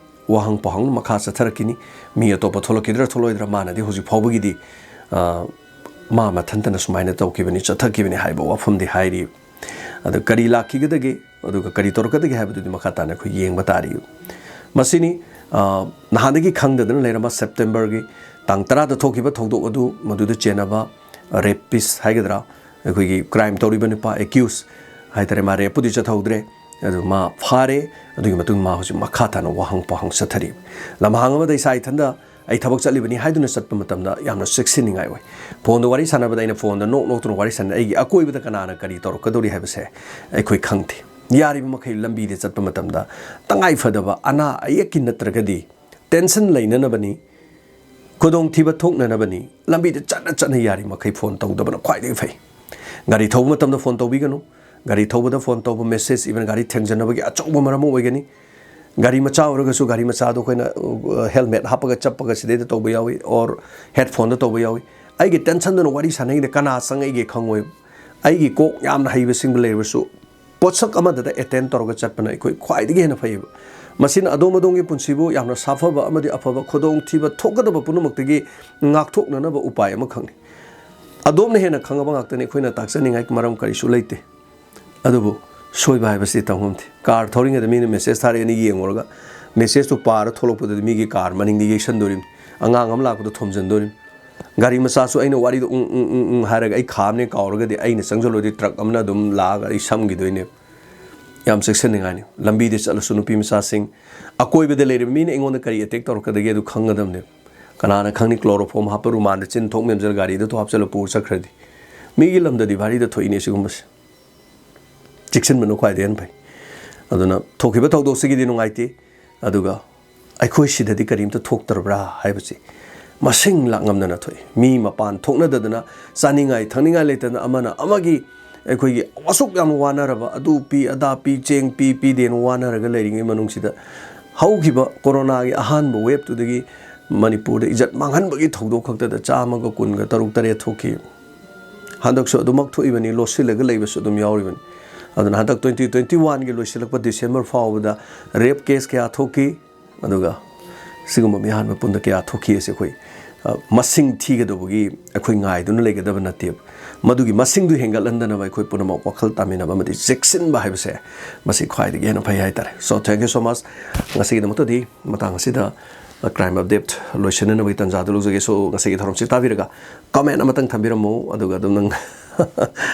ꯋꯥꯍꯪ ꯄꯥꯎꯍꯪꯅ ꯃꯈꯥ ꯆꯠꯊꯔꯛꯈꯤꯅꯤ꯫ ꯃꯤ ꯑꯇꯣꯞꯄ ꯊꯣꯛꯂꯛꯈꯤꯗ꯭ꯔꯥ ꯊꯣꯛꯂꯛꯑꯣꯏꯗ꯭ꯔꯥ, ꯃꯥꯅꯗꯤ ꯍꯧꯖꯤꯛ ꯐꯥꯎꯕꯒꯤꯗꯤ, ꯑ, ꯃꯥ ꯃꯊꯟꯇꯅ ꯁꯨꯃꯥꯏꯅ ꯇꯧꯈꯤꯕꯅꯤ, ꯆꯠꯊꯈꯤꯕꯅꯤ ꯍꯥꯏꯕ ꯋꯥꯐꯝꯗꯤ ꯍꯥꯏꯔꯤ꯫ ꯑꯗ ꯀꯔꯤ ꯂꯥꯛꯈꯤꯒꯗꯒꯦ, ꯑꯗꯨꯒ ꯀꯔꯤ ꯇꯧꯔꯛꯀꯗꯒꯦ ꯍꯥꯏꯕꯗꯨꯗꯤ ꯃꯈꯥ ꯇꯥꯅ ꯑꯩꯈꯣꯏ ꯌꯦꯡꯕ ꯇꯥꯔꯤ꯫ ꯃꯁꯤꯅꯤ, ꯑ, ꯅꯍꯥꯟꯗꯒꯤ ꯈꯪꯗꯗꯅ ꯂꯩꯔꯝꯕ ꯁꯦꯞꯇꯦꯝꯕꯔꯒꯤ ꯇꯥꯡ ꯇꯔꯥꯗ ꯊꯣꯛꯈꯤꯕ ꯊꯧꯗꯣꯛ ꯑꯗꯨ, ꯃꯗꯨꯗ ꯆꯦꯟꯅꯕ ꯔꯦꯄꯤꯁ ꯍꯥꯏꯒꯗ꯭ꯔꯥ, ꯑꯩꯈꯣꯏꯒꯤ ꯀ꯭ꯔꯥꯏꯝ ꯇꯧꯔꯤꯕ ꯅꯨꯄꯥ, ꯑꯦꯀ꯭ꯌꯨꯁ ꯍꯥꯏꯇꯥꯔꯦ, ꯃꯥ ꯔꯦꯞꯄꯨꯗꯤ ꯆꯠꯍꯧꯗ꯭ꯔꯦ, ꯑꯗꯨ ꯃꯥ ꯐꯥꯔꯦ꯫ ꯑꯗꯨꯒꯤ ꯃꯇꯨꯡ ꯃꯥ ꯍꯧꯖꯤꯛ ꯃꯈꯥ ꯇꯥꯅ ꯋꯥꯍꯪ ꯄꯥꯎꯍꯪ ꯆꯠꯊꯔꯤ꯫ ꯂꯝꯍꯥꯡ ꯑꯃꯗ ꯏꯁꯥ ꯏꯊꯟꯗ ꯑꯩ ꯊꯕꯛ ꯆꯠꯂꯤꯕꯅꯤ ꯍꯥꯏꯗꯨꯅ ꯆꯠꯄ ꯃꯇꯝꯗ ꯌꯥꯝꯅ ꯆꯦꯛꯁꯤꯟꯅꯤꯡꯉꯥꯏ ꯑꯣꯏ꯫ ꯐꯣꯟꯗ ꯋꯥꯔꯤ ꯁꯥꯟꯅꯕꯗ ꯑꯩꯅ ꯐꯣꯟꯗ ꯅꯣꯛ ꯅꯣꯛꯇꯨꯅ ꯋꯥꯔꯤ ꯁꯥꯟꯅꯩ꯫ ꯑꯩꯒꯤ ꯑꯀꯣꯏꯕꯗ ꯀꯅꯥꯅ ꯀꯔꯤ ꯇꯧꯔꯛꯀꯗꯧꯔꯤ ꯍꯥꯏꯕꯁꯦ ꯑꯩꯈꯣꯏ ꯈꯪꯗꯦ꯫ ꯌꯥꯔꯤꯕ ꯃꯈꯩ ꯂꯝꯕꯤꯗ ꯆꯠꯄ ꯃꯇꯝꯗ ꯇꯉꯥꯏ ꯐꯗꯕ ꯑꯅꯥ ꯑꯌꯦꯛꯀꯤ ꯅꯠꯇ꯭ꯔꯒꯗꯤ ꯇꯦꯟꯁꯟ ꯂꯩꯅꯅꯕꯅꯤ, ꯈꯨꯗꯣꯡꯊꯤꯕ ꯊꯣꯛꯅꯅꯕꯅꯤ꯫ ꯂꯝꯕꯤꯗ ꯆꯠꯅ ꯆꯠꯅ ꯌꯥꯔꯤꯕ ꯃꯈꯩ ꯐꯣꯟ ꯇꯧꯗꯕꯅ ꯈ꯭ꯋꯥꯏꯗꯒꯤ ꯐꯩ꯫ ꯒꯥꯔꯤ ꯊꯧꯕ ꯃꯇꯝꯗ ꯐꯣꯟ ꯇꯧꯕꯤꯒꯅꯨ꯫ ꯒꯥꯔꯤ ꯊꯧꯕꯗ ꯐꯣꯟ ꯇꯧꯕ, ꯃꯦꯁꯦꯖ, ꯏꯚꯟ ꯒꯥꯔꯤ ꯊꯦꯡꯖꯟꯅꯕꯒꯤ ꯑꯆꯧꯕ ꯃꯔꯝ ꯑꯃ ꯑꯣꯏꯒꯅꯤ꯫ ꯒꯥꯔꯤ ꯃꯆꯥ ꯑꯣꯏꯔꯒꯁꯨ ꯒꯥꯔꯤ ꯃꯆꯥꯗꯣ ꯑꯩꯈꯣꯏꯅ, ꯑ, ꯍꯦꯜꯃꯦꯠ ꯍꯥꯞꯄꯒ ꯆꯞꯄꯒ ꯁꯤꯗꯩꯗ ꯇꯧꯕ ꯌꯥꯎꯏ, ꯑꯣꯔ ꯍꯦꯠꯐꯣꯟꯗ ꯇꯧꯕ ꯌꯥꯎꯏ꯫ ꯑꯩꯒꯤ ꯇꯦꯟꯁꯟꯗꯨꯅ ꯋꯥꯔꯤ ꯁꯥꯟꯅꯩꯗ ꯀꯅꯥ ꯆꯪꯉꯛꯏꯒꯦ ꯈꯪꯉꯣꯏ꯫ ꯑꯩꯒꯤ ꯀꯣꯛ ꯌꯥꯝꯅ ꯍꯩꯕꯁꯤꯡꯕ ꯂꯩꯔꯕꯁꯨ ꯄꯣꯠꯁꯛ ꯑꯃꯗꯗ ꯑꯦꯇꯦꯟ ꯇꯧꯔꯒ ꯆꯠꯄꯅ ꯑꯩꯈꯣꯏ ꯈ꯭ꯋꯥꯏꯗꯒꯤ ꯍꯦꯟꯅ ꯐꯩꯌꯦꯕ꯫ ꯃꯁꯤꯅ ꯑꯗꯣꯝ ꯑꯗꯣꯝꯒꯤ ꯄꯨꯟꯁꯤꯕꯨ ꯌꯥꯝꯅ ꯁꯥꯐꯕ ꯑꯃꯗꯤ ꯑꯐꯕ ꯈꯨꯗꯣꯡꯊꯤꯕ ꯊꯣꯛꯀꯗꯕ ꯄꯨꯝꯅꯃꯛꯇꯒꯤ ꯉꯥꯛꯊꯣꯛꯅꯅꯕ ꯎꯄꯥꯏ ꯑꯃꯈꯛꯅꯤ꯫ ꯑꯗꯣꯝꯅ ꯍꯦꯟꯅ ꯈꯪꯉꯕ ꯉꯥꯛꯇꯅꯤ, ꯑꯩꯈꯣꯏꯅ ꯇꯥꯛꯆꯅꯤꯡꯉꯥꯏ ꯃꯔꯝ ꯀꯔꯤꯁꯨ ꯂꯩꯇꯦ꯫ ꯑꯗꯨꯕꯨ ꯁꯣꯏꯕ ꯍꯥꯏꯕꯁꯤ ꯇꯝ ꯉꯝꯗꯦ꯫ ꯀꯥꯔ ꯊꯧꯔꯤꯉꯩꯗ ꯃꯤꯅ ꯃꯦꯁꯦꯖ ꯊꯥꯔꯛꯑꯦꯅ ꯌꯦꯡꯉꯨꯔꯒ ꯃꯦꯁꯦꯖꯇꯨ ꯄꯥꯔ ꯊꯣꯛꯂꯛꯄꯗꯗꯤ ꯃꯤꯒꯤ ꯀꯥꯔ ꯃꯅꯤꯡꯗ ꯌꯩꯁꯟꯗꯣꯔꯤꯕꯅꯤ, ꯑꯉꯥꯡ ꯑꯃ ꯂꯥꯛꯄꯗ ꯊꯣꯝꯖꯤꯟꯗꯣꯔꯤꯕꯅꯤ꯫ ꯒꯥꯔꯤ ꯃꯆꯥꯁꯨ ꯑꯩꯅ ꯋꯥꯔꯤꯗꯣ ꯎꯪ ꯎꯪ ꯎꯪ ꯎꯪ ꯍꯥꯏꯔꯒ ꯑꯩ ꯈꯥꯝꯅꯦ ꯀꯥꯎꯔꯒꯗꯤ ꯑꯩꯅ ꯆꯪꯁꯤꯜꯂꯣꯏꯗꯤ ꯇ꯭ꯔꯛ ꯑꯃꯅ ꯑꯗꯨꯝ ꯂꯥꯛꯑꯒ ꯑꯩ ꯁꯝꯈꯤꯗꯣꯏꯅꯦ꯫ ꯌꯥꯝ ꯆꯦꯛꯁꯤꯟꯅꯤꯡꯉꯥꯏꯅꯤ꯫ ꯂꯝꯕꯤꯗ ꯆꯠꯂꯁꯨ ꯅꯨꯄꯤ ꯃꯆꯥꯁꯤꯡ, ꯑꯀꯣꯏꯕꯗ ꯂꯩꯔꯤꯕ ꯃꯤꯅ ꯑꯩꯉꯣꯟꯗ ꯀꯔꯤ ꯑꯦꯇꯦꯛ ꯇꯧꯔꯛꯀꯗꯒꯦ ꯑꯗꯨ ꯈꯪꯒꯗꯕꯅꯦꯕ꯫ ꯀꯅꯥꯅ ꯈꯪꯅꯤ, ꯀ꯭ꯂꯣꯔꯣꯐꯣꯝ ꯍꯥꯞꯄ ꯔꯨꯃꯥꯟꯗ ꯆꯤꯟ ꯊꯣꯛ ꯃꯦꯝꯖꯜ ꯒꯥꯔꯤꯗ ꯊꯣꯛ ꯍꯥꯞꯆꯜꯂ ꯄꯨꯔ ꯆꯠꯈ꯭ꯔꯗꯤ꯫ ꯃꯤꯒꯤ ꯂꯝꯗꯗꯤ ꯚꯥꯔꯤꯗ ꯊꯣꯛꯏꯅꯦ ꯁꯤꯒꯨꯝꯕꯁꯦ꯫ ꯆꯦꯛꯁꯤꯟꯕꯅ ꯈ꯭ꯋꯥꯏꯗꯒꯤ ꯍꯦꯟꯅ ꯐꯩ꯫ ꯑꯗꯨꯅ ꯊꯣꯛꯈꯤꯕ ꯊꯧꯗꯣꯛꯁꯤꯒꯤꯗꯤ ꯅꯨꯡꯉꯥꯏꯇꯦ, ꯑꯗꯨꯒ ꯑꯩꯈꯣꯏ ꯁꯤꯗꯗꯤ ꯀꯔꯤꯝꯇ ꯊꯣꯛꯇ꯭ꯔꯕ꯭ꯔꯥ ꯍꯥꯏꯕꯁꯤ ꯃꯁꯤꯡ ꯂꯥꯛ ꯉꯝꯗꯅ ꯊꯣꯛꯏ꯫ ꯃꯤ ꯃꯄꯥꯟ ꯊꯣꯛꯅꯗꯗꯅ, ꯆꯥꯅꯤꯡꯉꯥꯏ ꯊꯛꯅꯤꯡꯉꯥꯏ ꯂꯩꯇꯗꯅ, ꯑꯃꯅ ꯑꯃꯒꯤ, ꯑꯩꯈꯣꯏꯒꯤ ꯑꯁꯨꯛ ꯌꯥꯝ ꯋꯥꯅꯔꯕ, ꯑꯗꯨ ꯄꯤ ꯑꯗꯥ ꯄꯤ ꯆꯦꯡ ꯄꯤ ꯄꯤꯗꯦꯅ ꯋꯥꯅꯔꯒ ꯂꯩꯔꯤꯉꯩ ꯃꯅꯨꯡꯁꯤꯗ ꯍꯧꯈꯤꯕ ꯀꯣꯔꯣꯅꯥꯒꯤ ꯑꯍꯥꯟꯕ ꯋꯦꯞꯇꯨꯗꯒꯤ ꯃꯅꯤꯄꯨꯔꯗ ꯏꯖꯠ ꯃꯥꯡꯍꯟꯕꯒꯤ ꯊꯧꯗꯣꯛ ꯈꯛꯇꯗ ꯆꯥꯝꯃꯒ ꯀꯨꯟꯒ ꯇꯔꯨꯛ ꯇꯔꯦꯠ ꯊꯣꯛꯈꯤ꯫ ꯍꯟꯗꯛꯁꯨ ꯑꯗꯨꯃꯛ ꯊꯣꯛꯏꯕꯅꯤ, ꯂꯣꯠꯁꯤꯜꯂꯒ ꯂꯩꯕꯁꯨ ꯑꯗꯨꯝ ꯌꯥꯎꯔꯤꯕꯅꯤ꯫ ꯑꯗꯨꯅ ꯍꯟꯗꯛ ꯇ꯭ꯋꯦꯟꯇꯤ ꯇ꯭ꯋꯦꯟꯇꯤ ꯋꯥꯟꯒꯤ ꯂꯣꯏꯁꯤꯜꯂꯛꯄ ꯗꯤꯁꯦꯝꯕꯔ ꯐꯥꯎꯕꯗ ꯔꯦꯞ ꯀꯦꯁ ꯀꯌꯥ ꯊꯣꯛꯈꯤ, ꯑꯗꯨꯒ ꯁꯤꯒꯨꯝꯕ ꯃꯤꯍꯥꯠ ꯃꯄꯨꯟꯗ ꯀꯌꯥ ꯊꯣꯛꯈꯤ ꯑꯁꯤ ꯑꯩꯈꯣꯏ, ꯑ, ꯃꯁꯤꯡ ꯊꯤꯒꯗꯧꯕꯒꯤ ꯑꯩꯈꯣꯏ ꯉꯥꯏꯗꯨꯅ ꯂꯩꯒꯗꯕ ꯅꯠꯇꯦꯕ꯫ ꯃꯗꯨꯒꯤ ꯃꯁꯤꯡꯗꯨ ꯍꯦꯟꯒꯠꯍꯟꯗꯅꯕ ꯑꯩꯈꯣꯏ ꯄꯨꯝꯅꯃꯛ ꯋꯥꯈꯜ ꯇꯥꯃꯤꯟꯅꯕ ꯑꯃꯗꯤ ꯆꯦꯛꯁꯤꯟꯕ ꯍꯥꯏꯕꯁꯦ ꯃꯁꯤ ꯈ꯭ꯋꯥꯏꯗꯒꯤ ꯍꯦꯟꯅ ꯐꯩ ꯍꯥꯏꯇꯥꯔꯦ꯫ So, thank you so much꯫ ꯉꯁꯤꯒꯤꯗꯃꯛꯇꯗꯤ ꯃꯇꯥꯡ ꯑꯁꯤꯗ, ꯑ, ꯀ꯭ꯔꯥꯏꯝ ꯑꯞꯗꯦꯠ ꯂꯣꯏꯁꯤꯟꯅꯅꯕꯒꯤ ꯇꯥꯟꯖꯥꯗꯨ ꯂꯧꯖꯒꯦ꯫ So, ꯉꯁꯤꯒꯤ ꯊꯧꯔꯝꯁꯤ ꯇꯥꯕꯤꯔꯒ ꯀꯃꯦꯟ ꯑꯃꯇꯪ ꯊꯝꯕꯤꯔꯝꯃꯨ, ꯑꯗꯨꯒ ꯑꯗꯨꯝ ꯅꯪ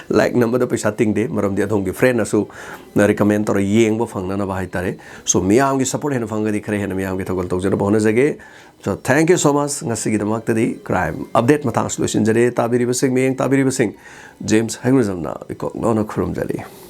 ꯂꯥꯏꯛ ꯅꯝꯕꯗ ꯄꯩꯁꯥ ꯇꯤꯡꯗꯦ, ꯃꯔꯝꯗꯤ ꯑꯗꯣꯝꯒꯤ ꯐ꯭ꯔꯦꯟꯅꯁꯨ ꯔꯤꯀꯃꯦꯟ ꯇꯧꯔ ꯌꯦꯡꯕ ꯐꯪꯅꯅꯕ ꯍꯥꯏꯇꯥꯔꯦ꯫ So, ꯃꯤꯌꯥꯝꯒꯤ ꯁꯄꯣꯔꯠ ꯍꯦꯟꯅ ꯐꯪꯉꯒꯗꯤ ꯈꯔ ꯍꯦꯟꯅ ꯃꯤꯌꯥꯝꯒꯤ ꯊꯧꯒꯜ ꯇꯧꯖꯅꯕ ꯍꯣꯠꯅꯖꯒꯦ꯫ So, thank you so much꯫ ꯉꯁꯤꯒꯤꯗꯃꯛꯇꯗꯤ ꯀ꯭ꯔꯥꯏꯝ ꯑꯞꯗꯦꯠ ꯃꯇꯥꯡꯁꯨ ꯂꯣꯏꯁꯤꯟꯖꯔꯦ꯫ ꯇꯥꯕꯤꯔꯤꯕꯁꯤꯡ, ꯃꯤꯠꯌꯦꯡ ꯇꯥꯕꯤꯔꯤꯕꯁꯤꯡ, ꯖꯦꯝꯁ ꯍꯩꯒ꯭ꯔꯨꯖꯝꯅ ꯏꯀꯣꯛ ꯂꯣꯟꯅ ꯈꯨꯔꯨꯝꯖꯔꯤ꯫